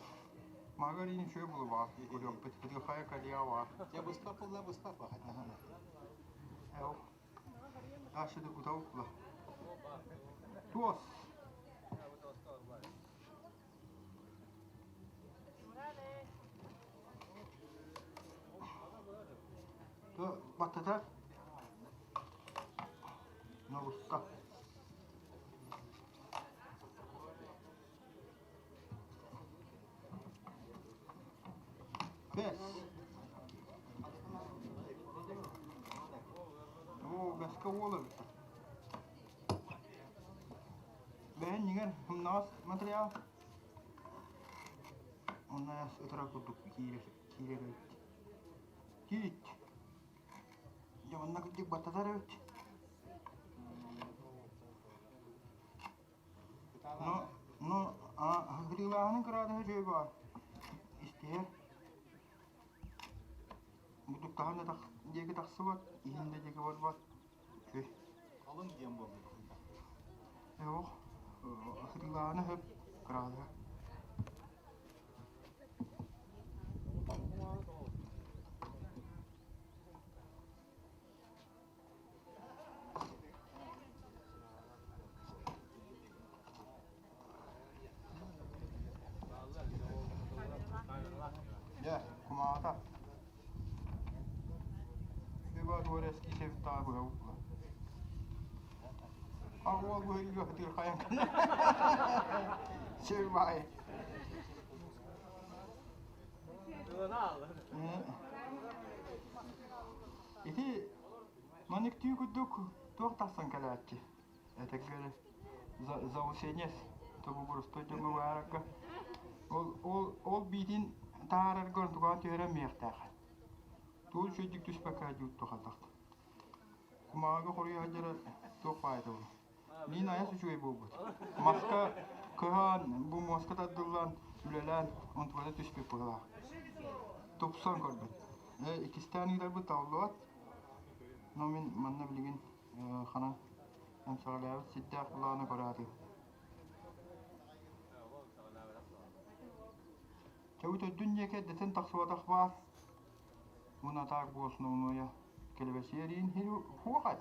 Магарин үчүгэй булубаҕа көрүөхпүт. Хайа калия баар. Я быстах булла быстах ба Эһох. Дальше утавукла. Туос. Баттатар норуста. Бэс. Оо, бэскэ уол эбит. Бэһин ньиҥэр сымнаҕас материал. Онно ытыра курдук киирэр киирэр эбит. Киит. Дьэ манна кырдьык баттатар эбит. Но, но, хатыылааһынын кыраадыһа үчүгэй баар. Истиһэр. Мутуктаһан да диэки тахсыбат, иһин да диэки барбат. Үчүгэй. Халыҥ диэн буолбут. Эох, хатыылааһына сөп, кыраадыһа. Дьэ, кумаҕата. Үба туорески севтаа быһа укла. А уол быһа үйэ хатыыр хайан Сир баай. Ити маннык түү курдук туох тахсан кэлээччи? Этэргэ заусенец тобугурустой дьоҥҥо баарарга ол ол ол биитин таһаарарга онтукаҕа түһэрэн миэхтээх. Тугу үчүгэйдик түспэккэ дьуут тухатахт. Кумааҕыга хоруйа сылдьара туох баайа буолуо. Мин айас үчүгэй буолбут. Маска кыһаан, бу муоска тардыллан, үлэлээн, онтуката түспүт быһыылаах. Тупсан көрбүт. Э, иккистээн ыытарбыт табыллыбат. Но мин манна билигин ханан эмсэҕэлээбит сирдээх былааны көрөөтүм. Чэбит төрдүн диэки эрдэтин тахсыбатах баар. Уна так бу основное келебесиэриин хуохай.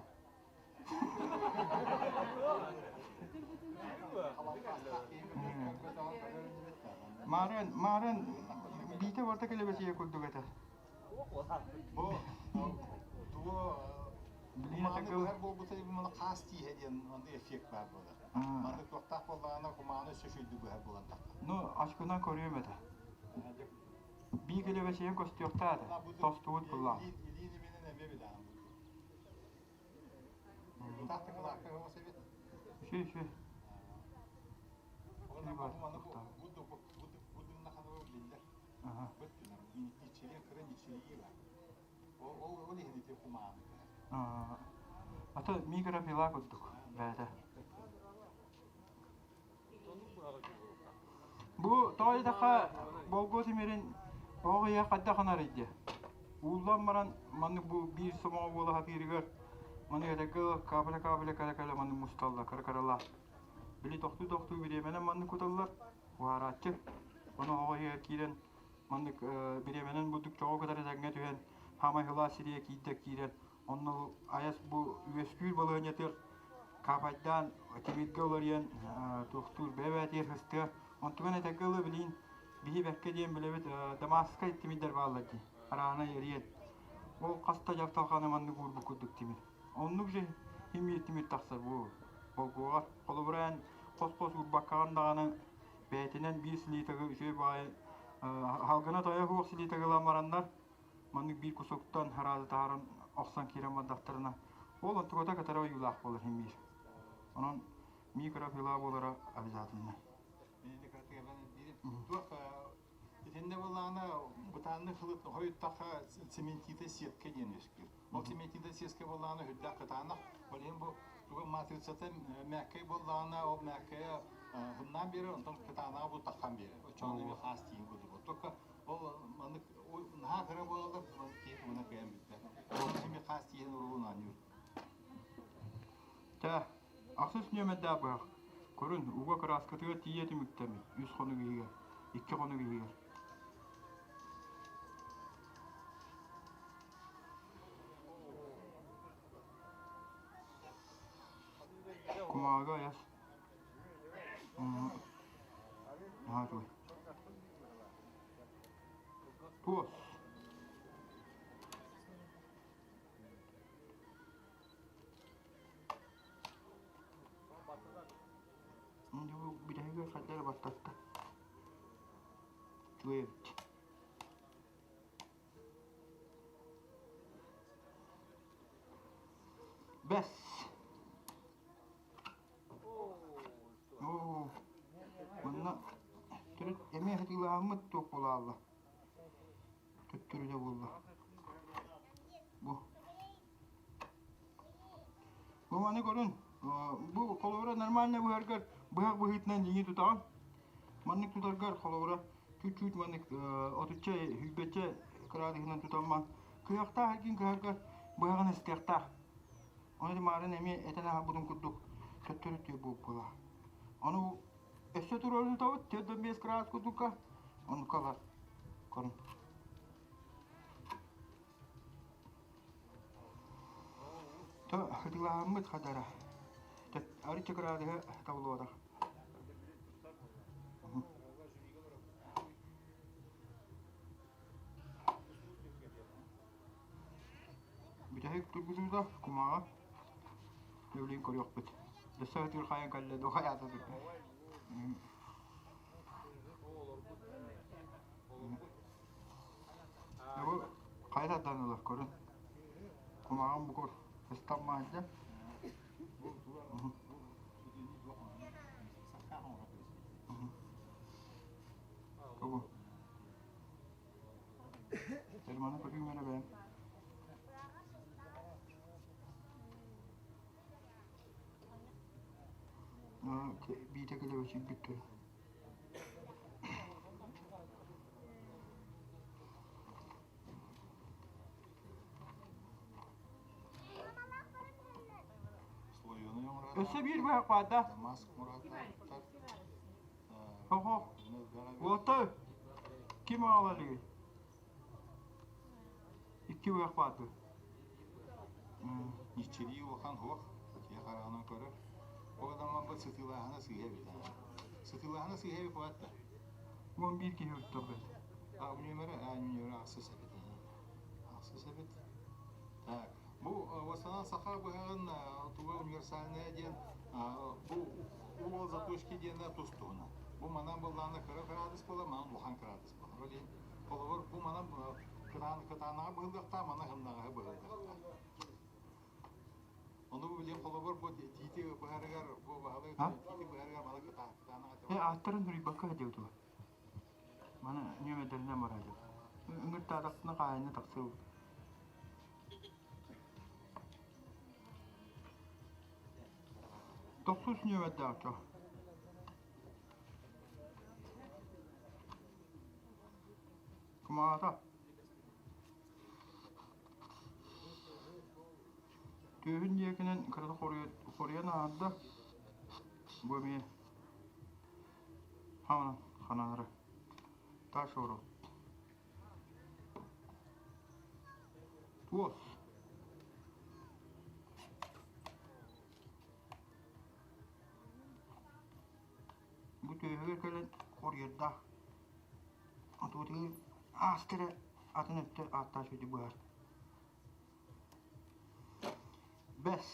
Маарыан, маарыан биитэ барта келебесиэ курдук этэ. Бу тугу кумааны быһар буолбута маны хаас тииһэ диэн онно эффект баар буолар. Маннык туохтаах буоллаҕына кумааны өссө үчүгэйдик быһар буолан таххар. Ну, очкунан көрүөм этэ. Бии келебесиэ көстүөхтээх этэ. Тостубут буллаах. Илиин именен эмиэ билэҕин. Бутах кылаакка оҕус эбит. Үчү үчү. Маны бу дымнаханова биллэр. Быттынар. Кыра ничилии бар. Ол ол иһин ити кумааны. Ата микропила курдук бэйэтэ. Бу тоҕо диэтэххэ болгуо тимирин оҕо ийэ хайдах анарый диэ. Ууллан баран маннык бу биир сомоҕо буола сатыырыгар маны этэргэ капля-капля кэлэ-кэлэ маннык мусталлар кыра-кыралаах. Били тохтуу-тохтуу бириэмэнэн маннык куталлар уһаарааччы. Ону оҕо иһигэр киирэн маннык бириэмэнэн бурдук чоҕу кытары тэҥҥэ түһэн хаамай сылаас сиргэ киирдэ киирэн онно айас бу үөскүүр балаһыанньатыгар каапайдаан тимиргэ уларыйан туохтуур бэйэ-бэйэтигэр сыстыа онтуган этэргэ дылы билигин биһи бэккэ диэн билэбит дамасскай тимирдэр бааллар дии араанай эриэн ол хаста дьапталҕаны маннык уурбут курдук тимир оннук же химиир тимир тахсар бу болгуоҕар холобура эн хос-хос уурбаккаҕын даҕаны бэйэтинэн биир слитогы үчүгэй баҕайы халгына тойо суох слитогы ылан бараннар маннык биир кусоктан хараады таһааран охсон киирэн бардахтарына ол онтуката кытары ойуулаах буолар иһин биир. Онон микрофила буолара обязательно. Туох итиннэ буоллаҕына бытааннык хылыт хойуттахха цементита сетка диэн үөскүүр. Ол цементита сетка буоллаҕына үрдээх кытаанах. Ол иһин бу туга матрицата мээккэй буоллаҕына ол мээккэйэ хымнаан биэрэр, онтон кытаанаҕа бу таххан биэрэр. Оччоҕуна эмиэ хаас тиийин курдук. Только ол маннык наһаа кыра буолаллар, киһи тугунан кыайан билбэт. Ол эмиэ хаас тиийэн уруулун оонньуур. Чэ, ахсыс нүөмэрдээх быһах. Көрүн, уга кырааскатыгар тиийэ түмүктэммит. Үс хонук иһигэр, икки хонук иһигэр. Кумааҕыга айас. Наһаа үчүгэй. Туос. Бу бүтэһигэр хайда эрэ баттатта. Үчүгэй эбит. Бэс. Оо, манна төрүт эмиэ хатыылааммыт туох буолаалла. Төттөрүтэ буолла. Бу. Бу маны көрүн. Бу холобура нормально быһаргар быһах быһыытынан дьиҥи тутаҕын. Маннык тутаргар холобура чуть-чуть маннык отучча сүүрбэччэ кыраадыһынан тутамман кыһахтаах эргин кыһаргар быһаҕын ыстыахтаах. Ону маарын эмиэ этэн аһарбытым курдук төттөрү түө буолбула. Ону өссө туруору тутабыт 45 градус курдукка оннукка ылар көрүн. То хытылааммыт хадара. Арычча градуһа табылуота. Бүтэһик тургутуута кумааҕы Өлүүн көрүөхпүт. Өссө ытыыр хайан кэллэ дуо хайаата Хайа тардан ылар көрүн. Кумааҕым бу көр. Ыстаммаһыдьа. Тугу? Терманы көрүүм эрэ бэйэм. Биитэ килэбэчийбит көр. Өссө биир быһах баар да? Хо-хо. Уолаттар, ким аҕала илигий? Икки быһах баар дуо? Ниччирии улахан суох, киһи хараҕынан көрөр. Ол адаммаппыт сытыылааһына сыыһа эбит. Сытыылааһына сыыһа эбит буолаат да? 11 киһи өлтөрбөт. А, нүөмэрэ, а, нүөмэрэ ахсыс эбит. Ахсыс эбит. Так, бу в саха быһаҕын туга универсальная диэн бу угол заточки диэнэ тус туһунан. Бу манан быллаана кыра кыраадыс буолар, манан улахан кыраадыс буолар. Ол иһин холобур бу манан кытаанаҕа быһыллыахтаах, мана хымнаҕаһы быһыллыахтаах. Ону бу билигин холобур бу тиити быһарыгар бу баһылык тиити быһарыгар мана кытаанаҕа Э, ааттарын суруйбакка сылдьыбытыгар. Маны нүөмэрдэринэн бараадьа. Ыҥыртаатахпына хаайына тахсыабыт. Тохсус нүөмэрдээх чо. Кумаата. Түөһүн диэкинэн кырата хоруйан аарда. Бу эмиэ хаанан ханаары. Таас оро. Туос. Бу түөһүгэр кэлэн хоруйардаах. Отуотугар ааста эрэ атын өттө ааттаах сүдү быһар. Бэс.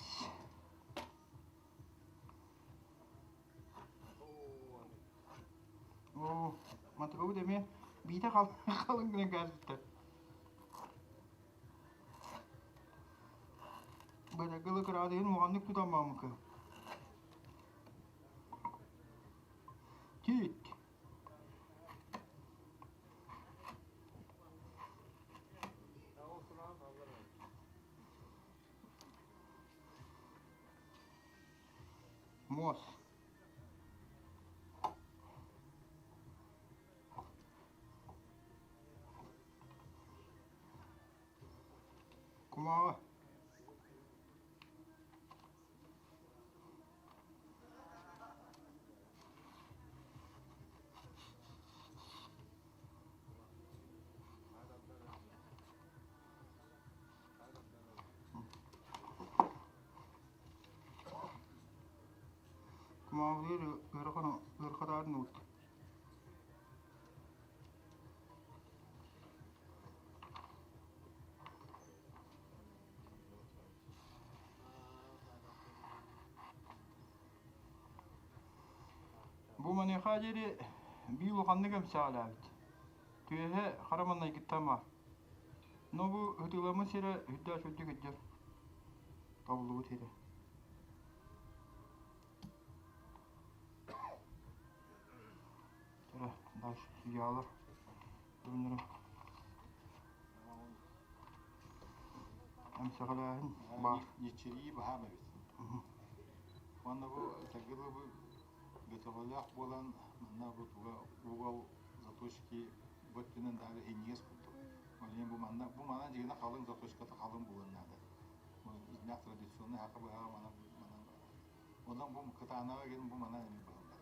Оо, матырыбыт эмиэ биитэ халыҥ гынан кээспиттэр. Бырагылы кыраадыһын уһаннык тутан бааммыкка. Тиит. Муос. Кумааҕы. Кумааҕылыыр ыарахан ыарахатаарын уут. Бу маныаха диэри биир улаханнык эмсэҕэлээбит. Түөһэ хара маннайгыттан баар. Но бу ытыыламмыт сирэ үрдээх үрдүк үрдэр. Табыллыбыт сирэ. Чара, дальше судьялар. Бүгүннэрэ эмсэҕэлээһин баар. Ниччирии баһаам эбит. Уонна бу этэргэ бу бөтөҕөлөөх буолан манна бу туга угол заточки бу өттүнэн даҕаны иһинньигэс курдук. Ол иһин бу манна бу манан дьиҥинэ халыҥ заточката халыҥ буолуон наада. Бу итиннээх традиционный саха быһаҕа манан манан Онон бу кытаанаҕа игин бу манан эми быһыллар.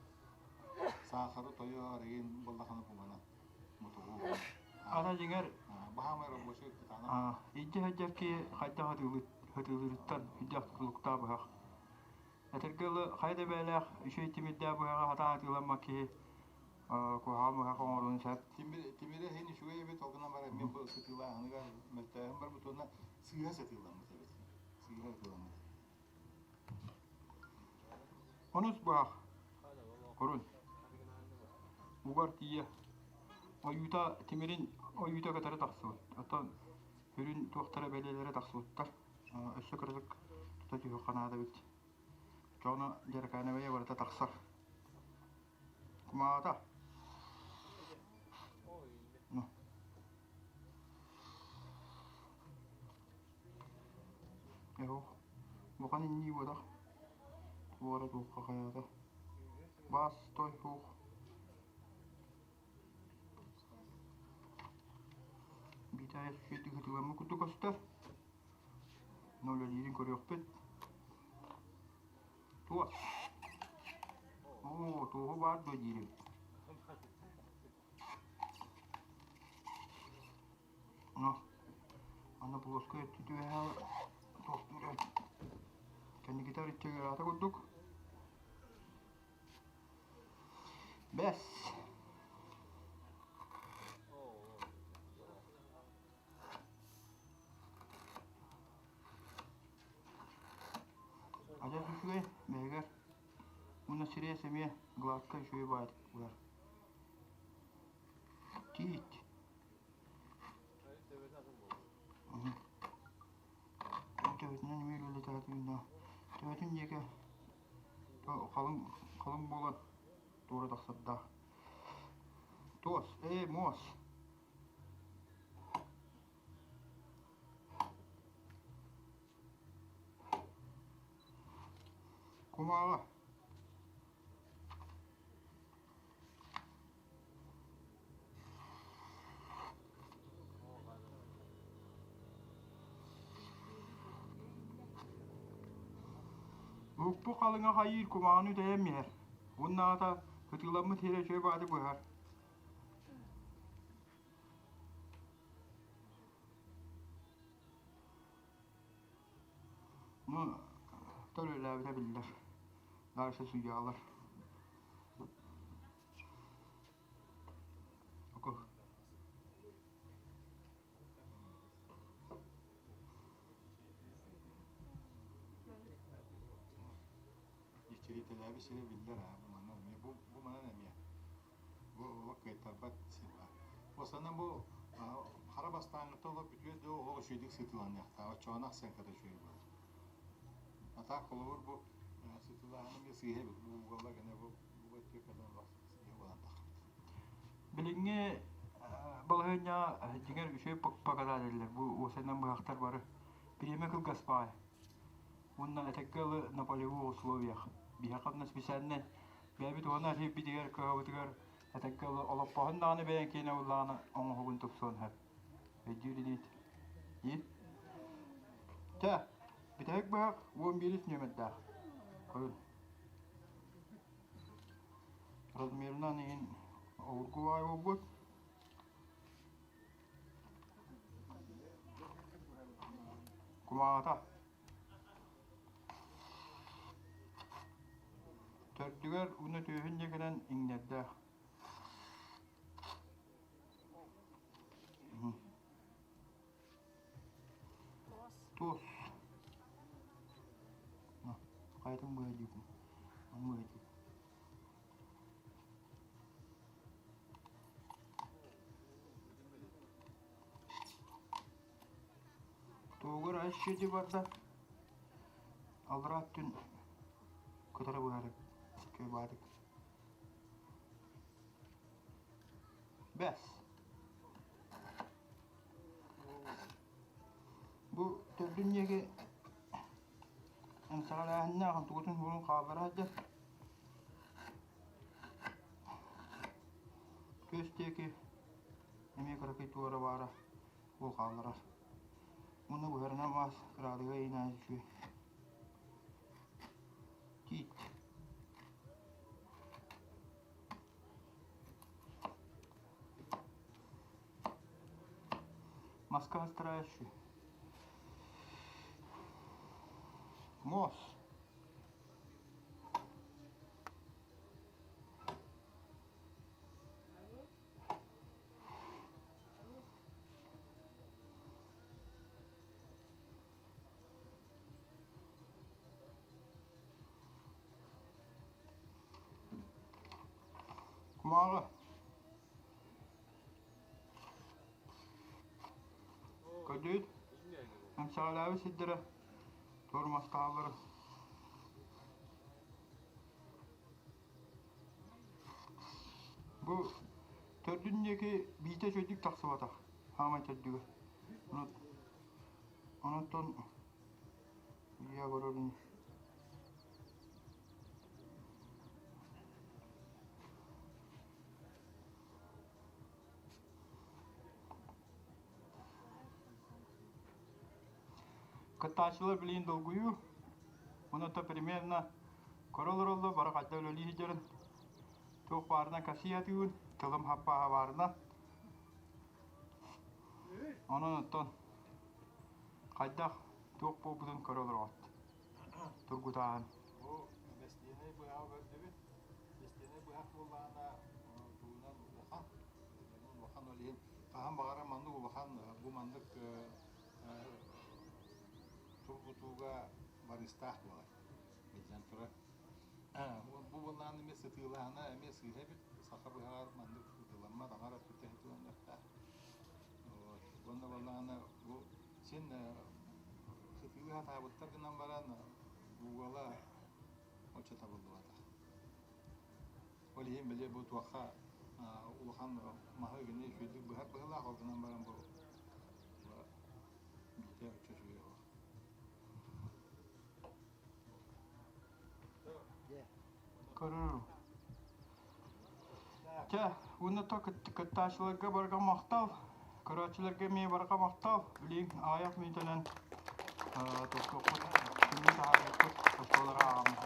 Саахары тойор игин буоллахына бу манан мутугу. Ана дьиҥэр Баһаамай рабочий кытаанах. Илдьэ сылдьар киһи хайдах ытыылыырыттан үрдээх тутулуктаах быһах. Этэргэ дылы, хайа да бэйэлээх үчүгэй тимирдээх быһаҕы сатаан атыыламмат киһи куһаҕан быһах оҥоруон сөп. Тимирэ иһин үчүгэй эбит, ол гынан баран мен бу сытыылааһыныгар мөлтөөһүн барбыт уонна сыыһа сытыыламмыт эбит. Сыыһа ытыыламмыт. Онус быһах Корун угар тиийэ ойуута тимирин ойуута кытары тахсыбыт. Оттон Сүрүн туохтара бэлиэлэрэ тахсыбыттар. Өссө кыратык тута түһүөххэ наада эбит. Дьоно дьарыкаанабайа барыта тахсар. Кумаата. Ну. Эһох. Бухан иннии буотах. Туора туохха хайаата. Бас, той, хух. Биитэ сүүтүк ытыламмыт курдук көстөр. Үлэлиирин көрүөхпүт. Туос. Оо, туоһу баар дуо диирим. Ну, аны плоскай өттү түөһэ туохтуур кэнникитэ арычча ыараата курдук. Бэс. Адьас үчүгэй бэһигэр уонна сирэйэ эмиэ гладкай үчүгэй баайдык булар. Тиит. Төбөтүнэн эмиэ үлэлэтээти Төбөтүн диэки халыҥ халыҥ буолан туора тахсардаах. Туос, ээ, муос. Кумааҕы. Укпу халыҥа хайыыр кумааҕыны үтэйэн иһэр. Уоннааҕыта ытыыламмыт сирэ үчүгэй баҕайытык быһар. Ну, төлөлөөбүтэ биллэр. Дальше судьялар. Иччиритэлээбит сирэ биллэр аа бу манан эмиэ бу бу манан эмиэ бу олох кыайтарбат сир баар. Уосанан бу хара бастааҥҥыта олох бүтүөр дуу олох үчүгэйдик сытыыланыахтаах оччоҕуна ахсыаҥката үчүгэй буолар. А так холобур бу сытыылааһын эмиэ сыыһа эбит бу угола гына бу бу өттү кэлэн олох сыыһа буолан таххыбыт. Билиҥҥи балаһыанньаҕа дьиҥэр үчүгэй показателлэр бу уосанан быһахтар бары бириэмэ кылгас баҕайы. Уонна этэккэ ылы на полевых условиях. Биһиэхэ онно специальнай бэйэбит уонна сирбитигэр кыһабытыгар этэккэ ылы олоппоһун даҕаны бэйэҥ киэнэ ыллаҕына оҥоһугун тупсуон сөп. Өйдүүр инит. Дии. Чэ, бүтэһик быһах 11 нүөмэрдээх. Көрүн. Размерынан иһин обургу баай буолбут. Кумааҕыта. Төрдүгэр уонна түөһүн диэкинэн иҥнэрдээх. Туос. Хайатын быһа диибин. Ону быһа диибин. Тугур ащчы барда. Аллараа өттүн кытары быһары кыйбаатык. Бэс. Бу төрдүн диэки эмсэҕэлээһиннээх онтугутун буолун хааллара сылдьар. Күөс диэки эмиэ кыракый туора баара ол хаалларар. Уонна быһарынан маас кыраадыга иинээн үчүгэй. Тиит. Маска астрающий. Муос. Кумааҕы. Көрдүүт. Эмсэҕэлээбит сирдэрэ туор мас хааллара. Бу төрдүн диэки биитэ үчүгэйдик тахсыбатах, хаамай төрдүгэр. Онон я көрөрүн Кыттааччылар билигин долгуйуу, онон примерно көрө олороллор, бары хайда үлэлии сылдьарын, туох баарынан кэпсии сатыыбын, тылым хаппааһа баарынан. Онон оттон хайдах туох буолбутун көрө олороҕут. Тургутааһын. Бу бэстиэнэй быһаҕы көрдүбүт. Бэстиэнэй быһах буоллаҕына тугунан улахан, улахан ол иһин хаһан баҕарар маннык улахан бу маннык тургутууга барыыстаах буолар. Биллэн турар. Бу буоллаҕына эмиэ сытыылааһына эмиэ сыыһа эбит. Саха быһаҕар маннык сытыыламмат, аҥар өттүттэн сытыыланыахтаах. Уонна буоллаҕына бу син сытыылыы сатаабыттар гынан баран угала оччо табыллыбатах. Ол иһин били бу туохха улахан маһы гини үчүгэйдик быһар быһыылаах, ол гынан баран бу биитэ оччо үчүгэй суох. Көрөр. Чэ, уонна то кыттааччыларга барыга махтал, көрөөччүлэргэ эмиэ барыга махтал. Билигин аҕыйах мүнүүтэнэн тохтуохпут, күннүү таһаарыахпыт, оскуолалара ааҕаммыт.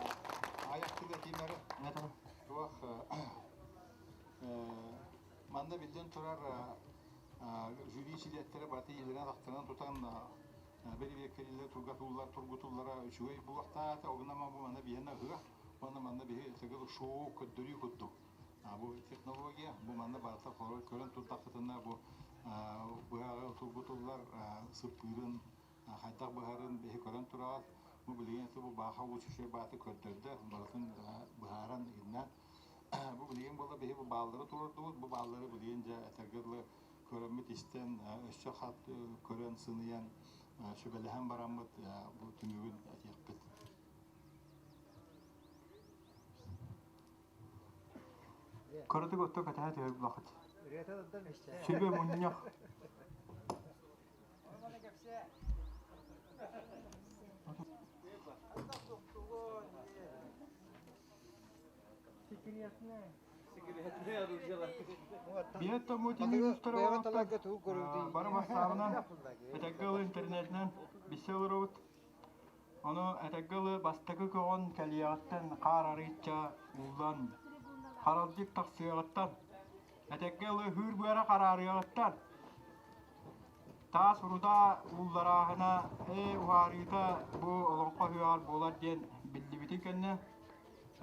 Аҕыйах тыл этиим эрэ. Туох манна биллэн турар жюри чилиэттэрэ барыта илиилэрин-атахтарын тутан бэрэбиэркэлииллэр, тургутуллар, тургутуллара үчүгэй буолуохтаах этэ. Ол гынан бу манна биһиэнэ ыһыах уонна манна биһи тыгыл шоу көрдөрүү курдук. Бу технология, бу манна барыта көрөн турдаххытына бу быһаҕы тургутуллар сыппыырын хайдах быһарын биһи көрөн тураҕыт. Бу билигин бу бааха уучучай бааты көрдөрдө, барытын быһааран иннэ. Бу билигин буолла биһи бу бааллары туруордубут, бу бааллары билигин дьэ этэргэ дылы көрөммүт истэн, өссө хат көрөн сыныйан, сүбэлэһэн бараммыт бу түмүгүн этиэхпит. Кыратык отто кэтэһэ түһэр булахыт. Сүбэ мунньах. Биэт томмутин үстэр бары бассаабынан этэггэ ылы интернетинэн билсэ олоробут. Ону этэггэ ылы бастакы көҕөн кэлиэҕиттэн хаар арыычча ууллан харалдьык тахсыаҕыттан этэггэ ылы хүүр быара хараарыаҕыттан Таас урутаа уулларааһына ээ уһаарыыта бу олоҥхо үһүөҕэр буолар диэн биллибитин кэннэ,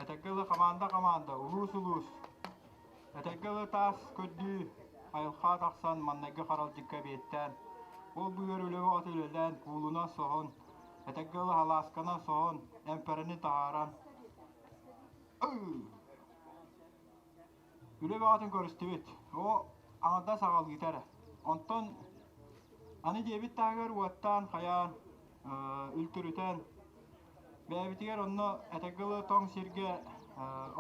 этэргэ дылы хамаанда-хамаанда, улуус-улуус, этэргэ дылы таас көрдүү айылҕа тахсан маннайгы харалдьыкка эбиэттээн, ол быыһыгар үлэ бөҕөтө үлэлээн, куулунан соһон, этэргэ дылы халаасканан соһон, эмпэрэни таһааран Үлэ бөҕөтүн көрүстүбүт. Оо, аҥардас аҕалыыта эрэ. Онтон аны дьиэбит таһыгар уоттаан, хайаан, үлтүрүтэн, бэйэбитигэр онно этэргэ дылы тоҥ сиргэ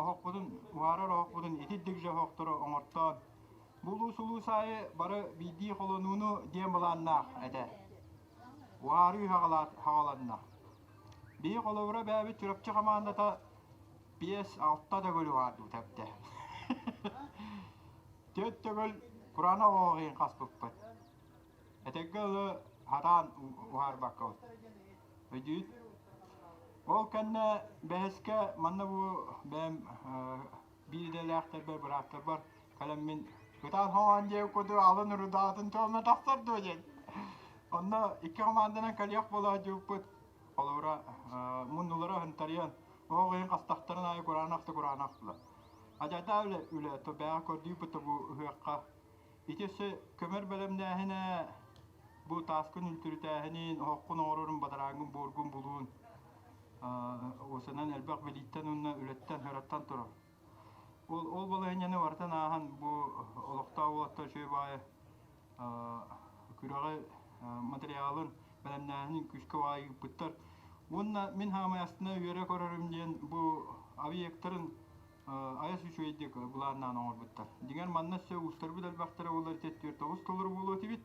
оһохпутун, уһаарар оһохпутун итирдик же оһохтору оҥортоон, бу улуус-улуус аайы бары биирдии холонууну диэн былааннаах этэ. Уһаарыы хаҕаланна. Биһи холобура бэйэбит Чурапчы хамаандата 5-6 төгүл уһаардыбыт эбитэ. Түөрт төгүл кураанах оһоҕун хаспыппыт. Этэргэ дылы хатаан уһаарбаккабыт. Өйдүүт. Ол кэннэ бэһискэ манна бу бэйэм биир идэлээхтэрбэр, бырааттарбар кэлэммин ытаан хоҥоон диэн курдук алын урудаатын туомна тахсар дуо диэн. Онно икки команданан кэлиэх буола сылдьыбыппыт. Холобура, муннулара хантарыйан, оһох иһин хастахтарын аайы кураанах да кураанах була. Адьайдаа үлэ, үлэ, то бэйэҕэ көрдүүппүт да бу ыһыахха. Ити өссө көмөр бэлэмнээһинэ, бу тааскын үлтүрүтээһинин, оһоххун оҥорорун, бадарааҥҥын, буоргун булуун, осынан элбэх билииттэн уонна үлэттэн, сыраттан турар. Ол, ол балаһыанньаны барытын ааһан бу олохтоох уолаттар үчүгэй баҕайы күрэҕи материалын бэлэмнээһинин күүскэ баҕайы ыыппыттар. Уонна мин хаамай астына үөрэ көрөрүм диэн бу объектарын айас үчүгэйдик былааннаан оҥорбуттар. Дьиҥэр манна өссө уустарбыт элбэхтэрэ буоллар 49 толору буолуо этибит.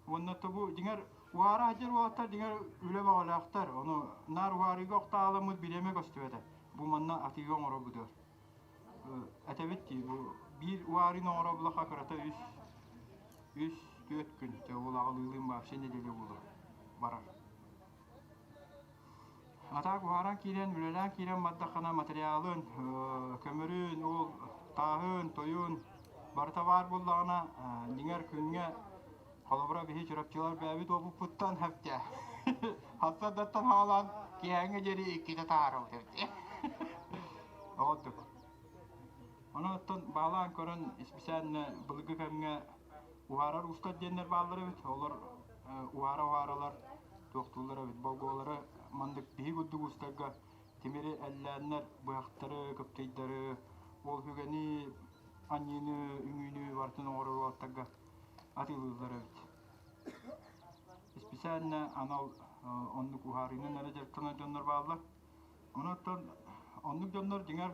Уонна тобу дьиҥэр уһаара сылдьар уолаттар дьиҥэр үлэ бөҕөлөөхтөр. Ону наар уһаарыыга охтааламмыт бириэмэ көстүбэтэ. Бу манна атыыга оҥоробутугар. Этэбит дии бу биир уһаарыыны оҥоробулаха кырата үс үс түөрт күн улаҕалыылыым вообще неделя буолуо барар. Атаак уһааран киирэн, үлэлээн киирэн бардаххына материалын, көмөрүн, ол тааһын, тойун барыта баар буоллаҕына, дьиҥэр күҥҥэ холобура биһи чурапчылар бэйэбит уопуппуттан хэптэ. Хастардаттан хаалан киэһээҥҥэ диэри иккитэ таһаарабыт эбит. Оҕотук. Онон оттон баалаан көрөн исписээннэ былыргы кэмҥэ уһаарар уустар диэннэр бааллар эбит. Олор уһаара-уһааралар туохтууллар эбит. Болгуолары маннык биһи курдук уустарга тимири эллээннэр быһахтары, кыптыйдары, ол үгэни, анньыыны, үҥүүнү барытын оҥорор уолаттарга атыылыыллар эбит. Исписээннэ анал оннук уһаарыынан эрэ дьарыктанар дьоннор бааллар. Онон оннук дьоннор дьиҥэр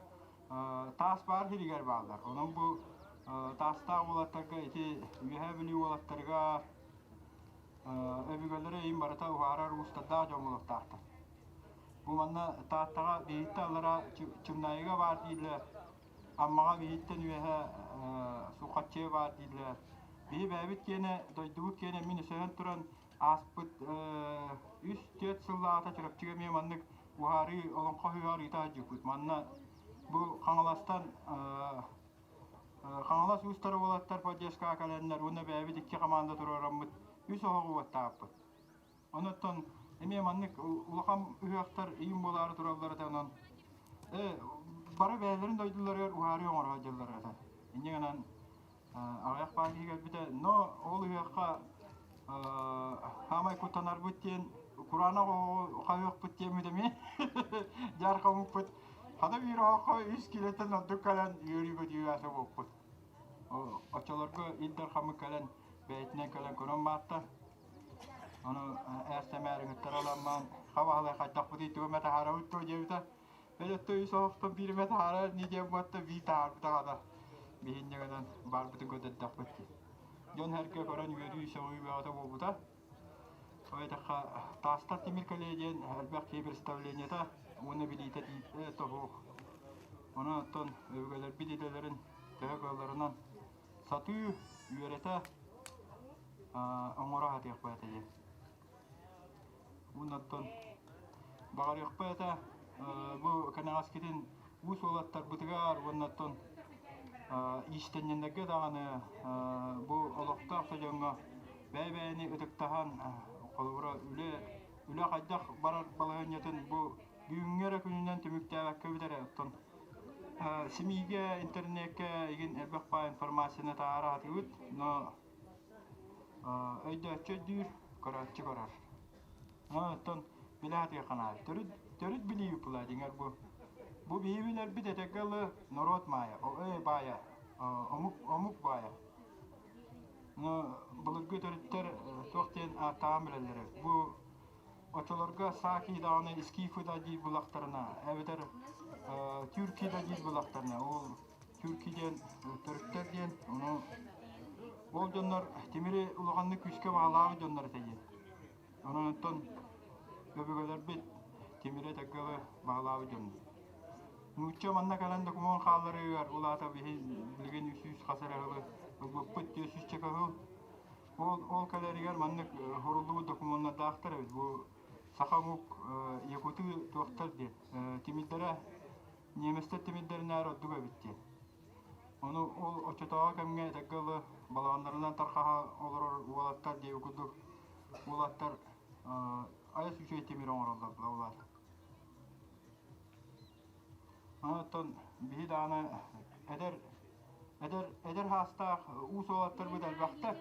таас баар сиригэр бааллар. Онон бу таастаах уолаттарга ити Үөһээ Бүлүү уолаттарыгар өбүгэлэрэ иин барыта уһаарар уустардаах дьон буолуохтаахтар. Бу манна Тааттаҕа биһиттэ аллара Чымнаайыга баар дииллэр, Аммаҕа биһиттэн үөһэ Сухаччыга баар дииллэр. Биһи бэйэбит киэнэ, дойдубут киэнэ мин өсөһөн туран ааспыт үс-түөрт сыллааҕыта Чурапчыга эмиэ маннык уһаарыы олоҥхо ыһыаҕар ыыта сылдьыбыппыт. Манна бу Хаҥаластан Хаҥалас уустара уолаттар поддержкаҕа кэлэннэр уонна бэйэбит икки команда туруораммыт үс оһоҕу уоттаабыппыт. Онуттан эмиэ маннык улахан ыһыахтар иин буолаары тураллар этэ онон бары бэйэлэрин дойдуларыгар уһаарыы оҥоро сылдьаллар этэ. Инньэ гынан аҕыйах баар киһи кэлбитэ. Но ол ыһыахха хаамай куттанарбыт диэн кураанах оһоҕу хаһыахпыт диэммит эмиэ дьаар хомуппут. Хата биир оһоххо үс килоттан ордук кэлэн үөрүү-көтүү аата буолбут. Оччолорго Ил Дархаммыт кэлэн бэйэтинэн кэлэн көрөн баатта. Ону ээр-сэмээр ыҥыттаралааммаан хабаһалай хайдахпытый тугу эмэ таһаарабыт дуо диэбитэ. Бэл өттө үс оһохтон биир эмэ таһаарар ини диэн буотта биир таһаарбыта хата биһинньэ гынан барбытын көрдөрдөхпүт дии. Дьон сэргэ көрөн үөрүү сөҕүү бөҕөтө буолбута. Ол этэххэ таастар тимир кэлиэ диэн элбэх киһи представлениета уонна билиитэ тоһуох. Онон оттон өбүгэлэрбит идэлэрин төһө кыалларынан сатыы, үөрэтэ оҥоро сатыахпыт этэ диэн. Уоннаттан баҕарыахпыт этэ бу кэнэҕэскитин уус уолаттарбытыгар уоннаттан иистэнньэннэргэ даҕаны бу олохтоох да дьоҥҥо бэйэ-бэйэни ытыктаһан холобура үлэ үлэ хайдах барар балаһыанньатын бу бүгүҥҥү эрэ күнүнэн түмүктээбэккэ бүтэрэ оттон СМИ-гэ, интернеккэ игин элбэх баай информацияны таһаара сатыыбыт, но өйдөөччү өйдүүр, көрөөччү көрөр. Оттон билэ сатыахха наада. Төрүт, төрүт билии була дьиҥэр бу. Бу биһи билэрбит этэргэ дылы норуот маайа, баайа, омук, омук баайа. Но былыргы төрүттэр туох диэн ааттаан билэллэрэ. Бу Оччолорго саки даҕаны скифы да диир булахтарына, эбэтэр тюрки да диир булахтарына, ол тюрки диэн төрүттэр диэн, ону ол дьоннор тимири улаханнык күүскэ баҕалаабыт дьоннор этэ диэн. Онон оттон өбүгэлэрбит тимири этэргэ баҕалаабыт дьоннор. Нуучча манна кэлэн докумуон хаалларыыгар улаата биһи билигин үс хас эрэ сылы ылбыппыт 400 кыһыл Ол, ол кэлэригэр маннык суруллубут докумуоннардаахтар эбит. Бу саха омук якуты туохтар диэн тимирдэрэ немецтэр тимирдэринээр ордук эбит диэн. Ону ол оччотооҕу кэмҥэ этэргэ дылы балаҕаннарынан тархаһа олорор уолаттар диэби курдук уолаттар айас үчүгэй тимир оҥороллор буолар. Оттон биһи даҕаны эдэр эдэр эдэр саастаах уус уолаттарбыт элбэхтэр.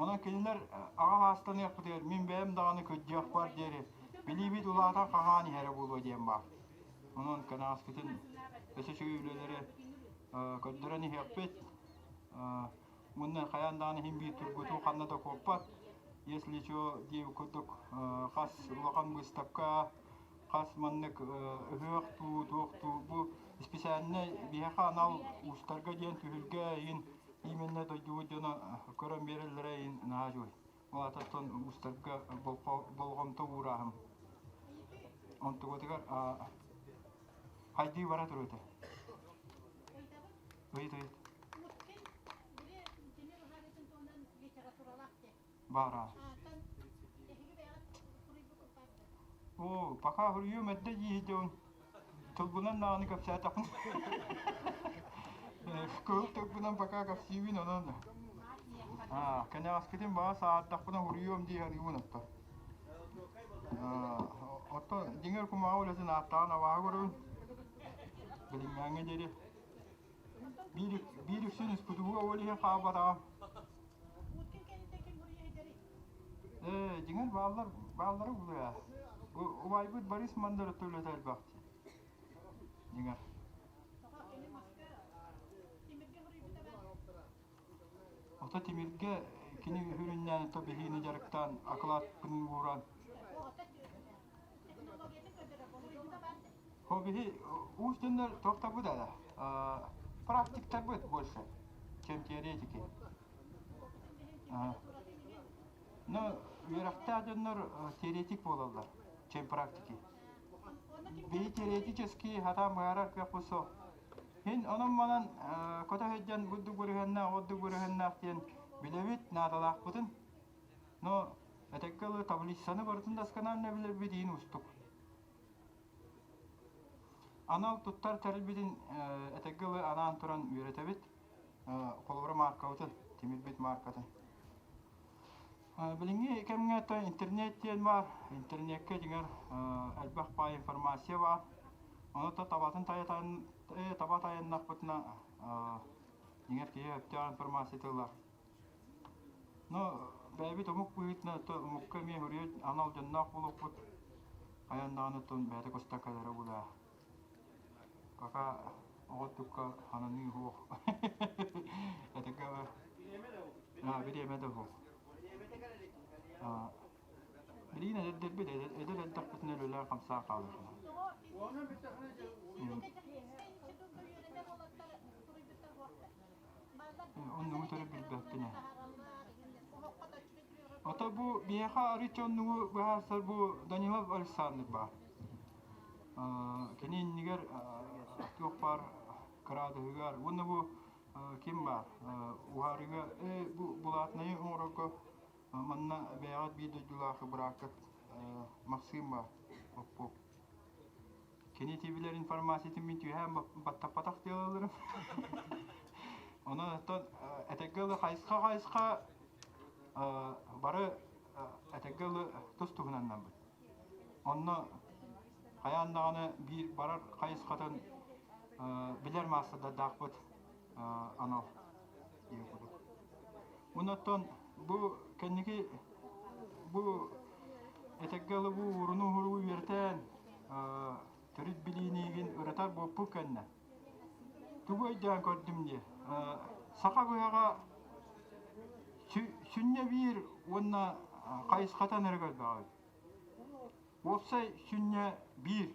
Онон кинилэр аҕа саастаныахпытыгар мин бэйэм даҕаны кырдьыахпар диэри билиибит улаатан хаҥаан иһэрэ буолуо диэн баар. Онон кэнэҕэскитин өссө үчүгэй үлэлэри көрдөрөн иһиэхпит. Уонна хайаан даҕаны иһин биир тургутуу ханна да куоппат. Если чё диэбит курдук хас улахан быыстапка, хас маннык ыһыах дуу, туох дуу бу специальнай биһиэхэ анал уустарга диэн түһүлгэ иһин именно дойдубут дьоно көрөн биэрэллэрэ иһин наһаа үчүгэй. Ол аатыттан уустарга болҕомто уурааһын. Онтугутугар хайдыы бара туруо этэ. Ыйыт ыйыт. Баара. Оо, пока суруйуом эрдэ дии дьон. Тылбынан даҕаны кэпсээтэхпин. Кыыл тылбынан пока кэпсиибин онон. Аа, кэнэҕэскитин баҕа саардахпына суруйуом дии саныыбын оттон. Оттон дьиҥэр кумааҕы үлэтин ааттаан абааһы көрөбүн. Билиҥҥээҥҥэ диэри. Биир, биир үксүн испытуга ол иһин хаалбатаҕым. Ээ, дьиҥэр бааллар, бааллара булуо. Бу убайбыт Борис Мандар төлөтө элбэх дии. Дьиҥэр. Ото тимиргэ кини үһүрүннээн то биһиини дьарыктаан акылаатпын ууран. Хо биһи уус дьоннор туохтарбыт ада практиктарбыт больше, чем теоретики. Но үөрэхтээх дьоннор теоретик буолаллар, чем практики. Биһи теоретически хатаан быһаарар кыахпыт суох. Мин онон-манан көтө сылдьан бурдук бырыһыаннаах, ордук бырыһыаннаах диэн билэбит, наадалаахпытын. Но этэккэ ылы таблицаны барытын досконально билэрбит иһин уустук. Анал туттар тэрилбитин этэккэ ылы анаан туран үөрэтэбит. Холобура мааркабытын, тимирбит мааркатын. Билиҥҥи кэмҥэ интернет диэн баар. Интернеккэ дьиҥэр элбэх баай информация баар. Ону то табатын тайатан таба тайаннахпытына дьиҥэр киһи сөптөөх информация ылар. Но бэйэбит омук быһыытынан то омукка эмиэ хөрүөт анал дьонноох буолуохпут. Хайан даҕаны тон бэйэтэ көстө кэлэрэ булаа. Пока оҕо тукка хананыы суох. Этикэ бириэмэ да суох. Билигин эдэрдэрбит эдэр эрдэхпитинэ үлэлээн хамсаан хаалыахпыт. Оннугу төрүт билбэппин ээ. Ото бу биһиэхэ арыычча оннугу быһаарсар бу Данилов Александр баар. Кини иннигэр туох баар кыраадыһыгар уонна бу ким баар уһаарыыга бу булаатынайы оҥорорго манна бэйэҕит биир дойдулаах бырааккыт Максим баар Попов. Кини ити билэр информациятын мин түһээн баттаппатах дьыалаларым. Онон оттон этэргэ дылы хайысха-хайысха бары этэргэ дылы тус-туһунаннарбыт. Онно хайаан даҕаны биир барар хайысхатын билэр маастардардаахпыт анал диэн курдук. Онон бу кэнники бу этэргэ дылы бу ууруну-уһуруу үөрэтэн төрүт билииниигин ырытар буолпут кэннэ тугу өйдөөн көрдүм диye саха быһаҕа сүнньэ биир уонна хайысхатан эрэ көрдөҕө уопсай сүнньэ биир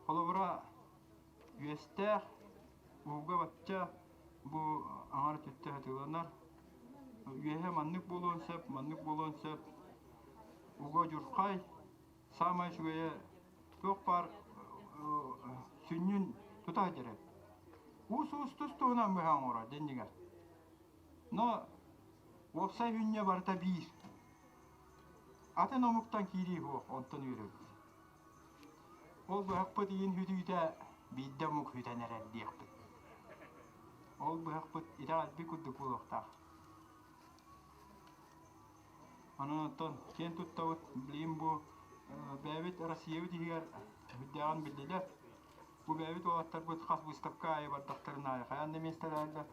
холобура үөстээх ууга бачча бу аҥар өттүттэ хатыланар үөһэ маннык буолуон сөп маннык буолуон сөп уга дьурхай Саамай үчүгэйэ туох баар сүнньүн тута сылдьар эбит. Уус-уус тус туһунан быһа оҥорор дэннигэр. Но уопсай сүнньэ барыта биир. Атын омуктан киирии суох, онтон үөрэбит. Ол быһахпыт иин хүтүүтэ биирдэ омук хүтэн эрэр диэхпит. Ол быһахпыт итэҕэлбит курдук буолуохтаах. Онон оттон киэн туттабыт, билигин бу бэйэбит Россиябыт иһигэр үрдээҕин биллилэр. Бу бэйэбит уолаттарбыт хас выставка аайы бардахтарын аайы хайаан да миэстэлэһэллэр.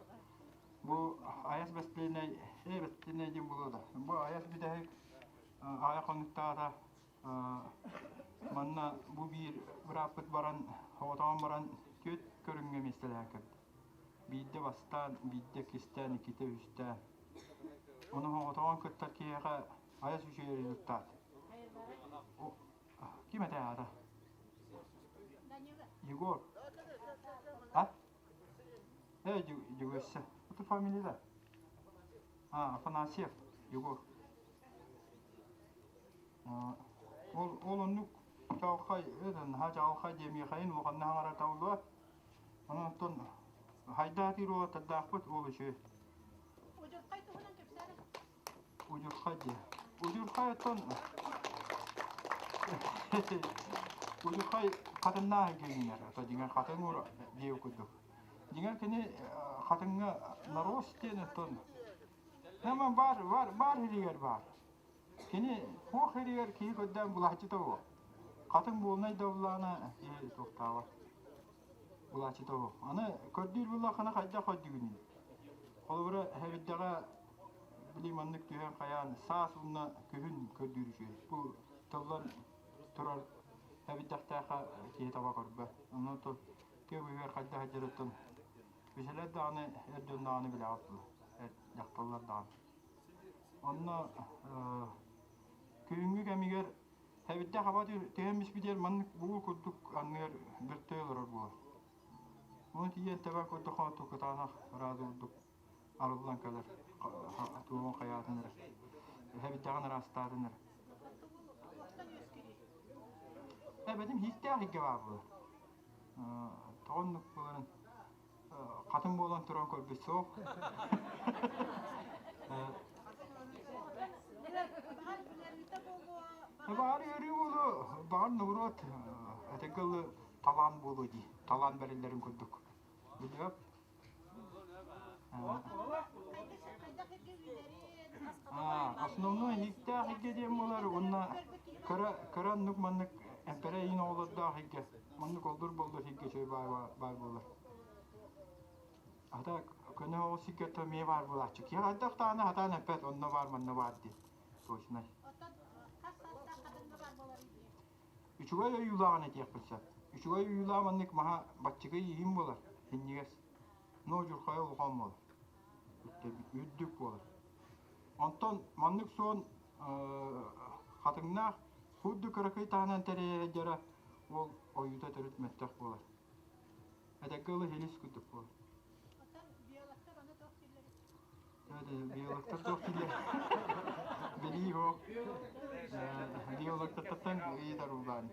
Бу айас бэстилинэй, э бэстилинэй диэн буолуо да. Бу айас бүтэһик аайа хонуктаата манна бу биир бырааппыт баран, оҕотоҕон баран түөрт көрүҥҥэ миэстэлэһэн кэлбит. Биирдэ бастаан, биирдэ иккистээн, иккитэ үстээн. Ону оҕотоҕон кыттар киһиэхэ айас үчүгэй результат. Ким этэ аата? Егор. А? Э, Дьөгүөссэ. Это фамилия да? А, Афанасьев, Егор. Ол, ол оннук чаҕылхай, это наһаа чаҕылхай диэмиэхэйин улаханна хаҥара табыллыбат. Онон хайдаатыыр уолаттардаахпыт ол үчүгэй. Удьурхай туһунан кэпсээр. Удьурхай диye. Удьурхай оттон Удьурхай хатыннаах геннер, ото дьиҥэр хатыҥ ур диэ курдук. Дьиҥэр кини хатыҥҥа нарос диэн оттон Нама бар, бар, бар хиригэр бар. Кини хуох хиригэр киһи көрдөөн булааччыта буо. Хатыҥ буолнай да буллаана киһи туохтаабат. Булааччыта буо. Аны көрдүүр буллаххына хайдах көрдүгүнүй? Холобура, эһэбирдэҕэ били маннык түһэн хайаан саас уонна күһүн көрдүүр үчүгэй. Бу тыллан турар эбиттэхтээхэ киһи таба көрбөт. Онон тыа быыһыгар хайдах сылдьарыттан Бисэлэр даҕаны, эр дьон даҕаны билэҕит дуо? Эр дьахталлар даҕаны. Онно күһүҥҥү кэмигэр эбиттэх аба түһэн биспитигэр маннык буу курдук анныгар бөртөй олорор буолар. Ону тиийэн тэбэр курдук хоту кытаанах ыраас курдук арыллан кэлэр туоҕун хайаатын эрэ эбиттэҕин ыраастаатын эрэ. Эбэтим иһиттээх иһгэ баар буолар. Тоҕо оннук буоларын хатын буолан туран көрбүт суох. Баҕар үөрүү буолуо, баҕар норуот этэргэ дылы талаан буолуо дии, талаан бэриллэрин курдук. Билбэт. Основной иһиктээх иһгэ диэн буолар уонна кыра кыра оннук маннык эмпэрэ иин оҕолордоох иһгэ маннык оллур боллур иһгэ үчүгэй баар буолар. Ата көнө оҕус иһгэ то эмиэ баар буолааччы. Киһи хайдах даҕаны хатаан эппэт онно баар манна баар диэн. Точно. Үчүгэй ойуулааҕын этиэхпин сөп. Үчүгэй ойуулаах маннык маһа баччыгый иһин буолар, синньигэс. Но удьурхайа улахан буолар. Үрдүк буолар. Онтон маннык суон хатыҥнаах курдук кыракый таһынан тэрийэрэ дьара ол ойуута төрүт мөлтөх буолар. Этэккэ ылы хилис курдук буолар. Оттон биологтар ону туох дииллэрий? Биологтар туох дииллэр? Билии суох. Биологтартан ыйытар улаан.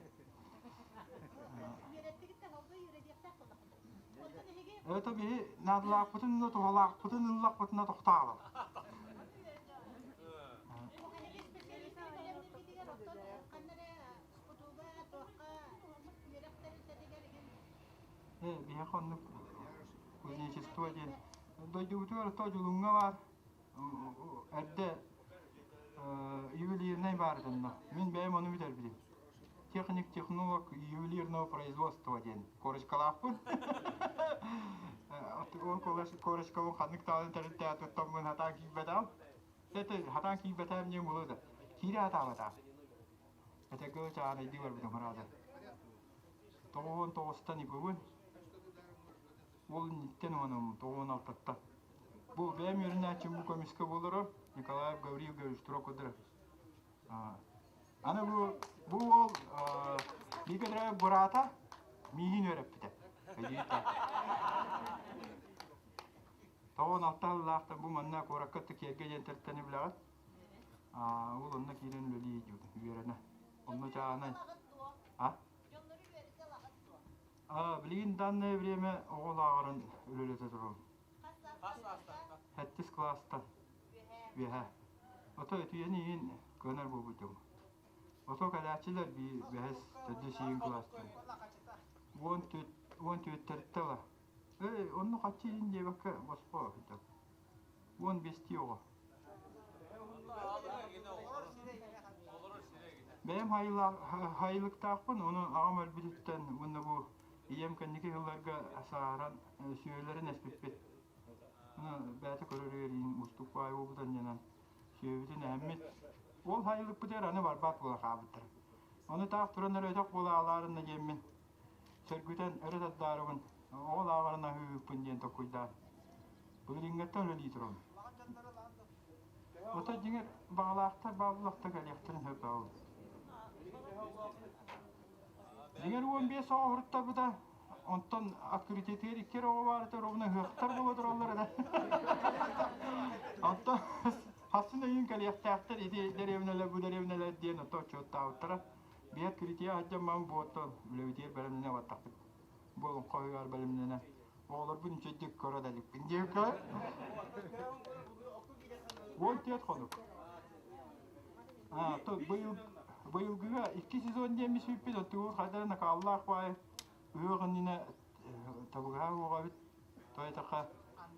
Үөрэттигит да холбуу үөрэтиэхтээх буоллаххына. Оттон эһиги Это биһи наадалаахпытын да туһалаахпытын ыллахпытына тохтоолор. Эһиги специалистыы бэлэмнииргитигэр оттон ханна эрэ СПТУга, туохха үөрэх тэрилтэтигэр игин Биһиэхэ оннук кузнечество диэн дойдубутугар то Дьулуҥҥа баар эрдэ ювелирнай баар этэнно. Мин бэйэм ону бүтэрбитим. Техник, технолог ювелирного производства диэн корочкалаахпын. Ол корочкабын ханнык даҕаны тэрилтэҕэ туттаммын хатаан киирбэтэҕим. Это хатаан киирбэтэҕим диэн буолуо да. Киирэ хатаабатаҕым. Этэргэ чаанайдыы барбытым ыраата. Тоҕуһун тоҕустан ипыбын. Ол инниттэн уонум тоҕуһун алтаттан. Бу бэйэм үөрэнээччим бу көмүскэ буоларар Николаев Гаврил Гаврилович Турокудыров. Аны бу бу уол бииргэ быраата миигин үөрэппитэ. Тоҕуон алта сыллаахтан бу манна куоракка Киэргэ диэн тэрилтэни билэҕит. Ол онно киирэн үлэлии үөрэнэ. Онно чааһынай. А? А, билигин данное время оҕо лааҕырын үлэлэтэ турабын. Сэттис кылаастан үөһэ. Ото өтүйэни иһин кыанар буолбутум. Ото кэлээччилэр биир бэһис, төрдүс иһин кылаастан. 14 14 ыла. Эй, онно хаччы иһин диэбэккэ босхо сылдьар. 15 оҕо. Бэйэм хайылыктаахпын, ону аҕам өлбүтүттэн уонна бу ийэм кэнники сылларга сааһыран сүөһүлэрин эспиппит. Бэйэтэ көрөр үөриин уустук баай буолбут анньынан сүөһүбүтүн эһэммит. Ол хайылыкпытыгар аны барбаат буола хаалбыттар. Ону таах туран эрэ өтөх буола аалаарынна диэммин сөргүтэн өрө тардаарыбын, оҕо лааҕырын аһыыһыкпын диэн толкуйдаан былырыыҥҥаттан үлэлии турабын. Ото дьиҥэр баҕалаахтар бааллахта кэлиэхтэрин сөп ол. Дьиҥэр 15 оҕо уруттарбыта, онтон открытиетыгар икки эрэ оҕо баарыта ровно ыһыахтар буола тураллар этэ. Онтон хассын өйүүн кэлиэхтээхтэр ити дэриэбинэлэр бу дэриэбинэлэр диэн ото отчуоттаабыттара. Биир открытие сылдьан баран буоттан үлэбитигэр бэлэмнэнэ баттахпыт. Бу олоҥхо ыһыаҕар бэлэмнэнэ. Оҕолорбун үчүгэйдик көрө да иликпин диэбиккэ. 14 хонук. А, то быйыл быйылгыга икки сезон диэн сүппүт, оттугу хайдара накааллаах баай ыһыах иннинэ табыгаһа уоҕа эбит. Тойтаха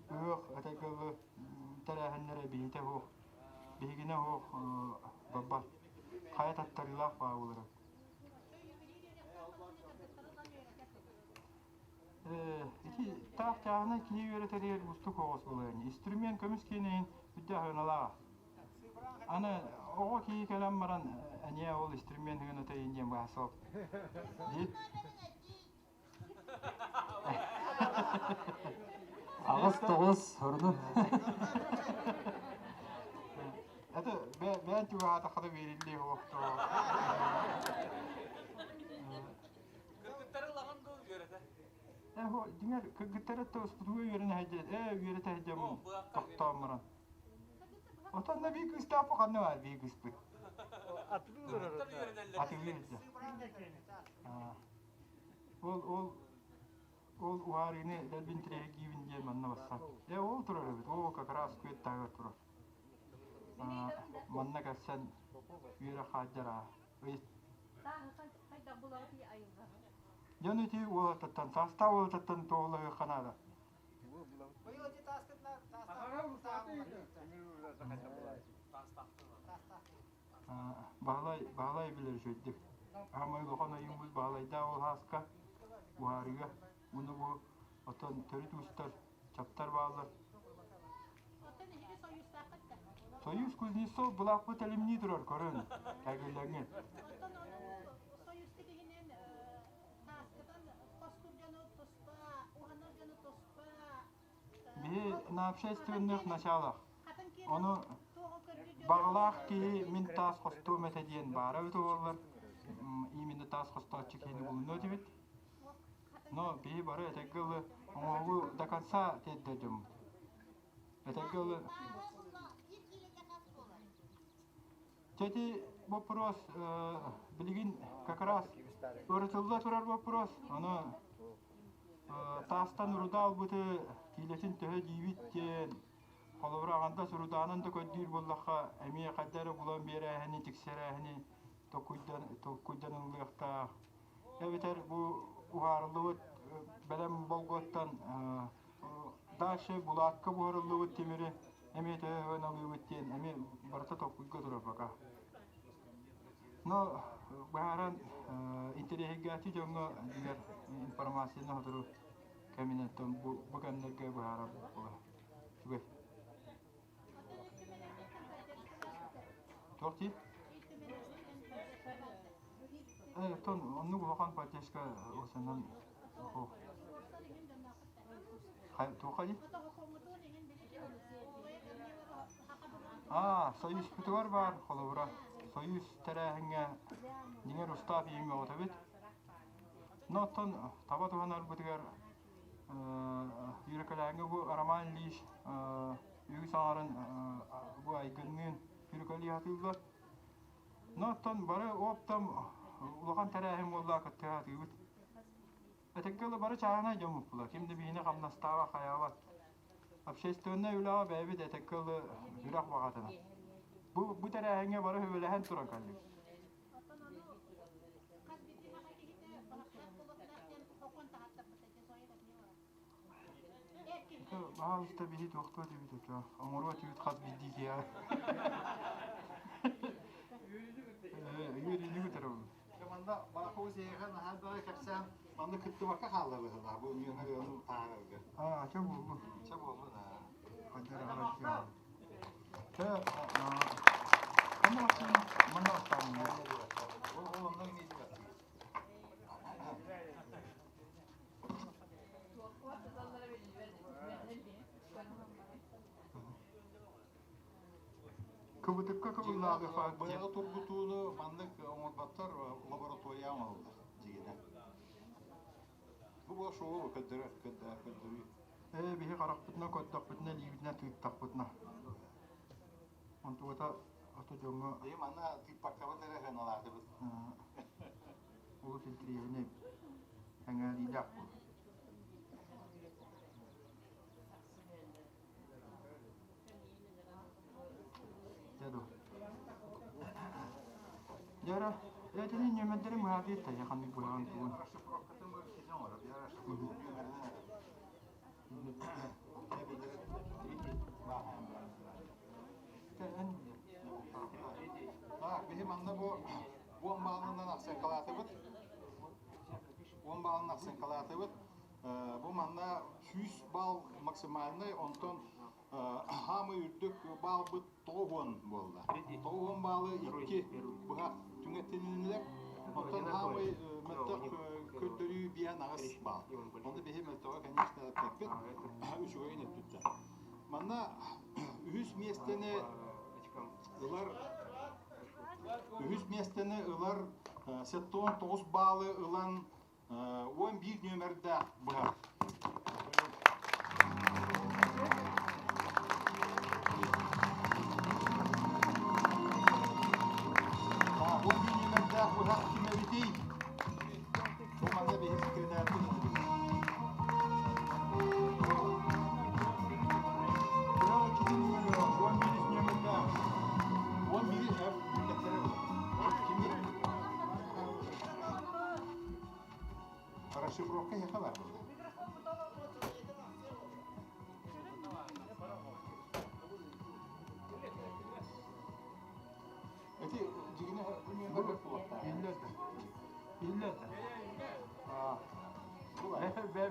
ыһыах этэгылы тэрээһиннэрэ биһитэ суох, биһигинэ суох барбат. Хайа таттарыылаах баа буолара. Ити таах чааһынай киһи үөрэтэригэр уустук оҕус буолар ини. Инструмент көмүс киэнэйин үрдээх ыналаах. Аны оҕо киһи кэлэн баран эниэ ол инструмент гына тэйин диэн баһа суох. Дии. Аҕыс тоҕус орунун. Это бэйэн чугаһаатаххына биэриллиэ суохтоо. Кыргыттары ылаҕын дуу үөрэтэ? Э, дьиҥэр кыргыттары устутуга үөрэнэ сылдьан, ээ үөрэтэ сылдьаммын тохтоон баран. Отон да биир кыыстаах ханна баар биир кыыспыт? Атылыы сылдьар. Ол ол ол уһаарыыны дэлби интэриэһиргиибин диэн манна бассан. Э ол турар эбит, оо как раз күөт таһыгар турар. Манна кэлсэн үөрэ хаадьар аа. Дьон ити уолаттартан, саастаах уолаттартан туоһулаһыахха наада. Баһылай, Баһылай билэр үчүгэйдик. Аамай улахан ойууммут Баһылайдаах ол һааска уһаарыыга. Уну бу оттон төрүт уустар, чаптар бааллар. Союз Кузнецов былаахпыт элимнии турар, көрөн, кэгиллэҥҥин. Оттон ону Союзка иһинэн тааскытан хостуур дьону туспа, уһанар дьону туспа. Биһи на общественных началах. Ону баҕалаах киһи мин таас хостуом этэ диэн баара эбит буоллар, именно таас хостооччу киһини булунуо этибит. Но биһи бары этэргэ дылы оҥоһугу до конца тиэрдэр дьоммут. Этэргэ дылы Дьэ ити боппуруос билигин как раз ырытылла турар боппуруос. Ону таастан руда ылбыты киилэтин төһө диибит диэн холобура аҕандас рудаанан да көрдүүр буоллахха эмиэ хайда эрэ булан биэрээһини, тиксэрээһини толкуйданыллыахтаах. Эбэтэр бу уһаарыллыбыт бэлэм болгуоттан дальше булаакка буһарыллыбыт тимири эмиэ төһө ылыыбыт диэн эмиэ барыта толкуйга турар пока. Но быһааран интэриэһиргээччи дьоҥҥо дьиҥэр информацияны сотору кэминэн бу, бу кэмнэргэ быһаарар буолар. Үчүгэй. Туох дии? Э, оттон оннук улахан поддержка осанан Туохха дии? Аа, Союзпутугар баар, холобура, Союз тэрээһиҥҥэ дьиҥэр устаах ийэм оҕото эбит. Но оттон таба туһанарбытыгар Юрикалааҥҥа бу Роман Ильич үгүс аҥарын бу айгынныын Юрикалыы сатыыллар. Но оттон бары оптом улахан тэрээһин буолла кыттыһа сатыыбыт. Этэргэ дылы бары чааһынай дьоммут була. Ким да биһини хамнастаабат, хайаабат. Общественнай үлэҕэ бэйэбит этэргэ дылы сүрэх баҕатынан. Бу, бу тэрээһиҥҥэ бары сүбэлэһэн туран кэллибит. Оттон ону хас биирдии саха киһитэ баһахтаах буолуохтаах диэн сокуон таһааттарбыта дьэ Зоя Корнилова. Эр киһитэ. Баһаалыста биһи туохтуо этибит очо. Оҥоруо этибит хас биирдии киһиэхэ. Үөрүүнү көтөрөбүн. Манна Барахова Зееха наһаа элбэҕи кэпсээн манна кыттыбакка хаалла быһыылаах бу үҥүөҥэр таһаарарга. Аа, чэ буоллун. Чэ буоллун аа. Хайдах эрэ Чэ, манна манна бастаан. Ол ол онно иҥиэтибэт. Кыбытыкка кыбыллаабы факт. Быйаҕы тургутууну маннык оҥорботтор лаборатория оҥороллор дьигинэ. Бу бу шоу көрдөрөр көрдөрүү. Ээ биһи харахпытына көрдөхпүтүнэ илиибитинэ тыыттахпытына. Онтугата ото дьоҥҥо Биһи манна тыыппаккабыт эрэ сыаналаатыбыт. Олус интириэһинэй эҥээриилээх буолар. Дьара, этини ньүмэрдэрин быһаатыыр тайа ханнык быһаҕын тугун. Биһи манна бу уон баалынан ахсыҥкалаатыбыт. Уон баалынан ахсыҥкалаатыбыт. Бу манна 100 балл максимальный, онтон хаамый үрдүк баалбыт 90 буолла. 90 баалы икки быһа түҥэттинилэр. Оттон хаамый мөлтөх көрдөрүү биэн аҕыс баал. Онно биһи мөлтөҕө, конечно, эппэппит, үчүгэйин өттүттэн. Манна үһүс миэстэни ылар үһүс миэстэни ылар 79 баалы ылан 11 нүөмэрдээх быһах. Он биир нүөмэрдээх быһах ким эбитий? Бу манна биһи секретарбыт этибит. Он биир Он биир Кими? Расшифровка яха бар. Эти дьигине Илле Илле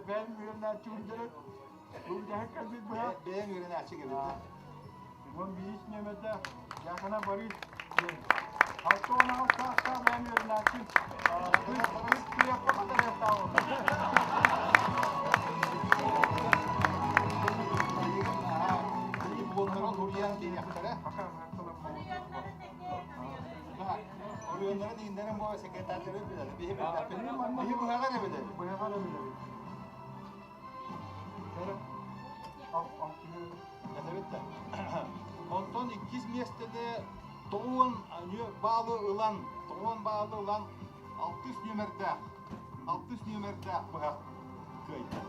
Бэйэм үөрэнээччи үндэрэ. Бу бүтэһик кэлбит быһа. Бэйэҥ үөрэнээччи кэлбит. Уон биирис нүөмэрдээх Дьякона Борис диэн. 68 саастаах бэйэм үөрэнээччим. Кыс күрэххэ батарыахтаах Дипломнарын суруйан биэриэхтэрэ. Оруйоннарын ииннэрин бу секретарьдары билэр. Биһи билбэппит. Биһи быһаҕа эрэ билэбит. Быһаҕа эрэ билэбит. Этэбит да. Онтон иккис миэстэни тоҕуон баалы ылан, тоҕуон баалы ылан алтыс нүөмэрдээх, алтыс нүөмэрдээх быһах кыайда.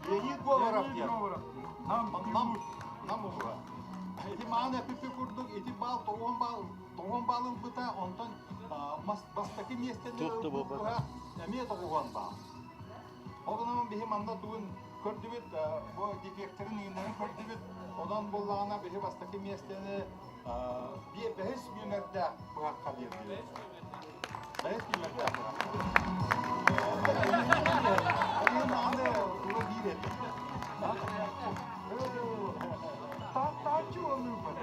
Леонид Говоров диэн. Нам, нам, нам уһуга. Ити маан эпипи курдук ити баал тоҕуон баал тоҕуон баал ылбыта, онтон бастакы миэстэни ылбыт быһа эмиэ тоҕуон баал. Ол гынан биһи манна тугун көрдүбүт, бу дефекторын ииннэрин көрдүбүт. Онон буоллаҕына биһи бастакы миэстэни биир бэһис нүөмэрдээх быһахха биэрдибит. Бэһис нүөмэрдээх быһах. Аны туга биир этэ. Тааччы олуубут.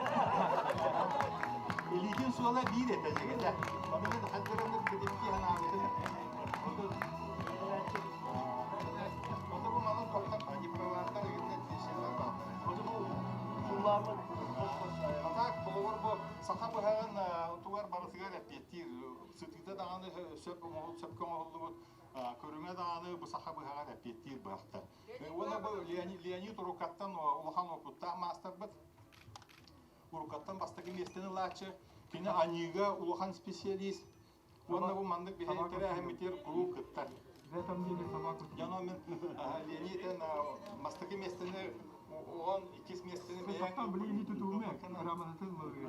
Илиитин суола биир этэ дьигэтэ. Ону мен хаддыраныр кытыпки ханаабытын. Ото бу манан тоқтап дипломаттар ыгытта тиэшэлэр бааллар. Ото бу суллааммыт Атак холобур бу саха быһаҕын тугар барытыгар эппиэттиир сытыыта даҕаны сөп оҥоһул сөпкө оҥоһуллубут көрүҥэ даҕаны бу саха быһаҕар эппиэттиир быһахтар. Уонна бу Леонид, Леонид Урукаттан улахан уопуттаах маастарбыт. Урукаттан бастакы миэстэни ылааччы. Кини аньыыга улахан специалист. Уонна бу маннык биһи тэрээһиммитигэр куруук кыттар. В этом деле собаку. Дьоно мен Леонид бастакы миэстэни оҕон иккис миэстэни бэйэҥ билиини тутууме грамотатын лыгы.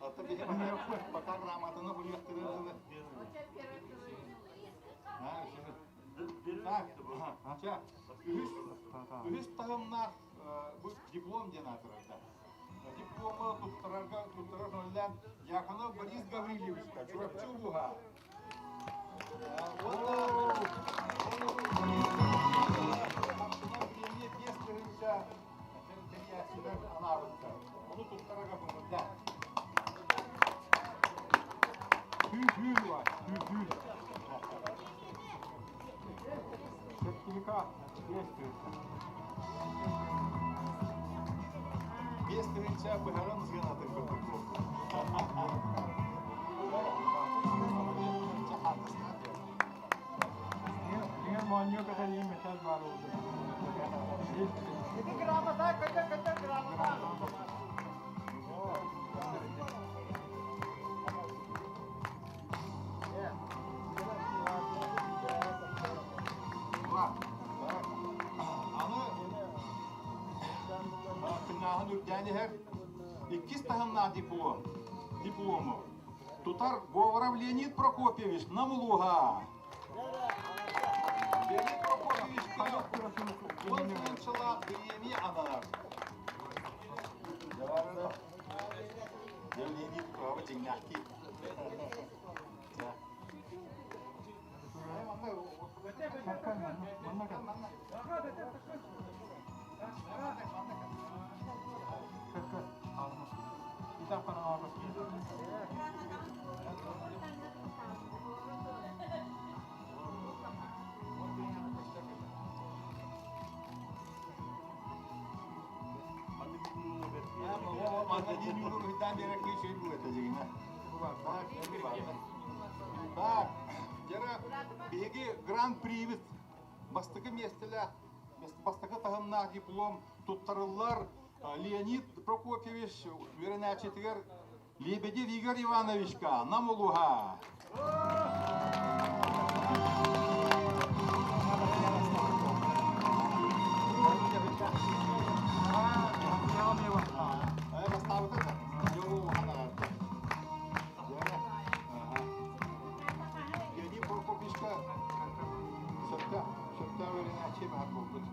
Ата биһи пока грамотаны хуйахтыры. Үһүс үһүс таһымнаах бу диплом диэн аатырарда. Диплому туттарарга туттарар нөллээн Дьяконов Борис Гаврильевичка Чурапчы улууһа. Уонна премия 5000 тэрийээччилэр анаабыттар. Ону туттарарга көҥүллээх. 5 тыһыынча. 5000 быһаҕын сыанатын көрдүк буолбут. Дьиҥэр моонньуу кэтэлиин металл баар буолбут. Ити грамота, көтө көтө грамота. Аны тыҥааһын үрдээн иһэр. Иккис таһымнаах диплом, диплому тутар Говоров Леонид Прокопьевич Нам улууһа. Леонид Прокопьевичка 10 тыһыынчалаах бириэмийэ ананар. Леонид туһаба дьиҥнээхтии. Манна диэн юру берер киһи бу это дьигинэ. Так, дьара биһиги гран-привит бастакы миэстэлээх, бастакы таһымнаах диплом туттарыллар Леонид Прокопьевич үөрэнээччитигэр Лебедев Игорь Ивановичка Нам улууһа. Бастаабыта да. Леонид Прокопьевичка сөптөөх сөптөөх үөрэнээччи баар буолбут.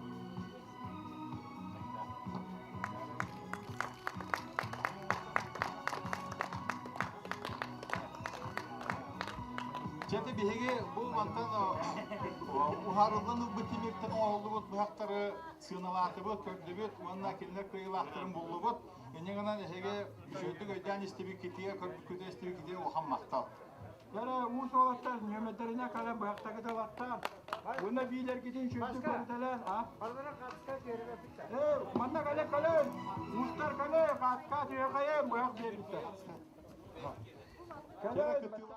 Чэти биһиги бу мантан уһаарыллан ылбыт тимиртэн оҥоһуллубут быһахтары сыаналаатыбыт, көрдүбүт уонна кинилэр кыайыылаахтарын буллубут. Инньэ гынан эһиги үчүгэйдик өйдөөн истибиккитигэр, көрбүккүтэ истибиккитигэр улахан махтал. Дьэ, уус уолаттар нүөмэрдэринэ кэлэн быһахтагыт ылаттаан. Уонна биилэргитин сүрдүк көрүтэлээн, а? Э, манна кэлэ кэлэ, уустар кэлэ, хаатка түһэхэйэ быһах биэрбиттэр. Кэлэ.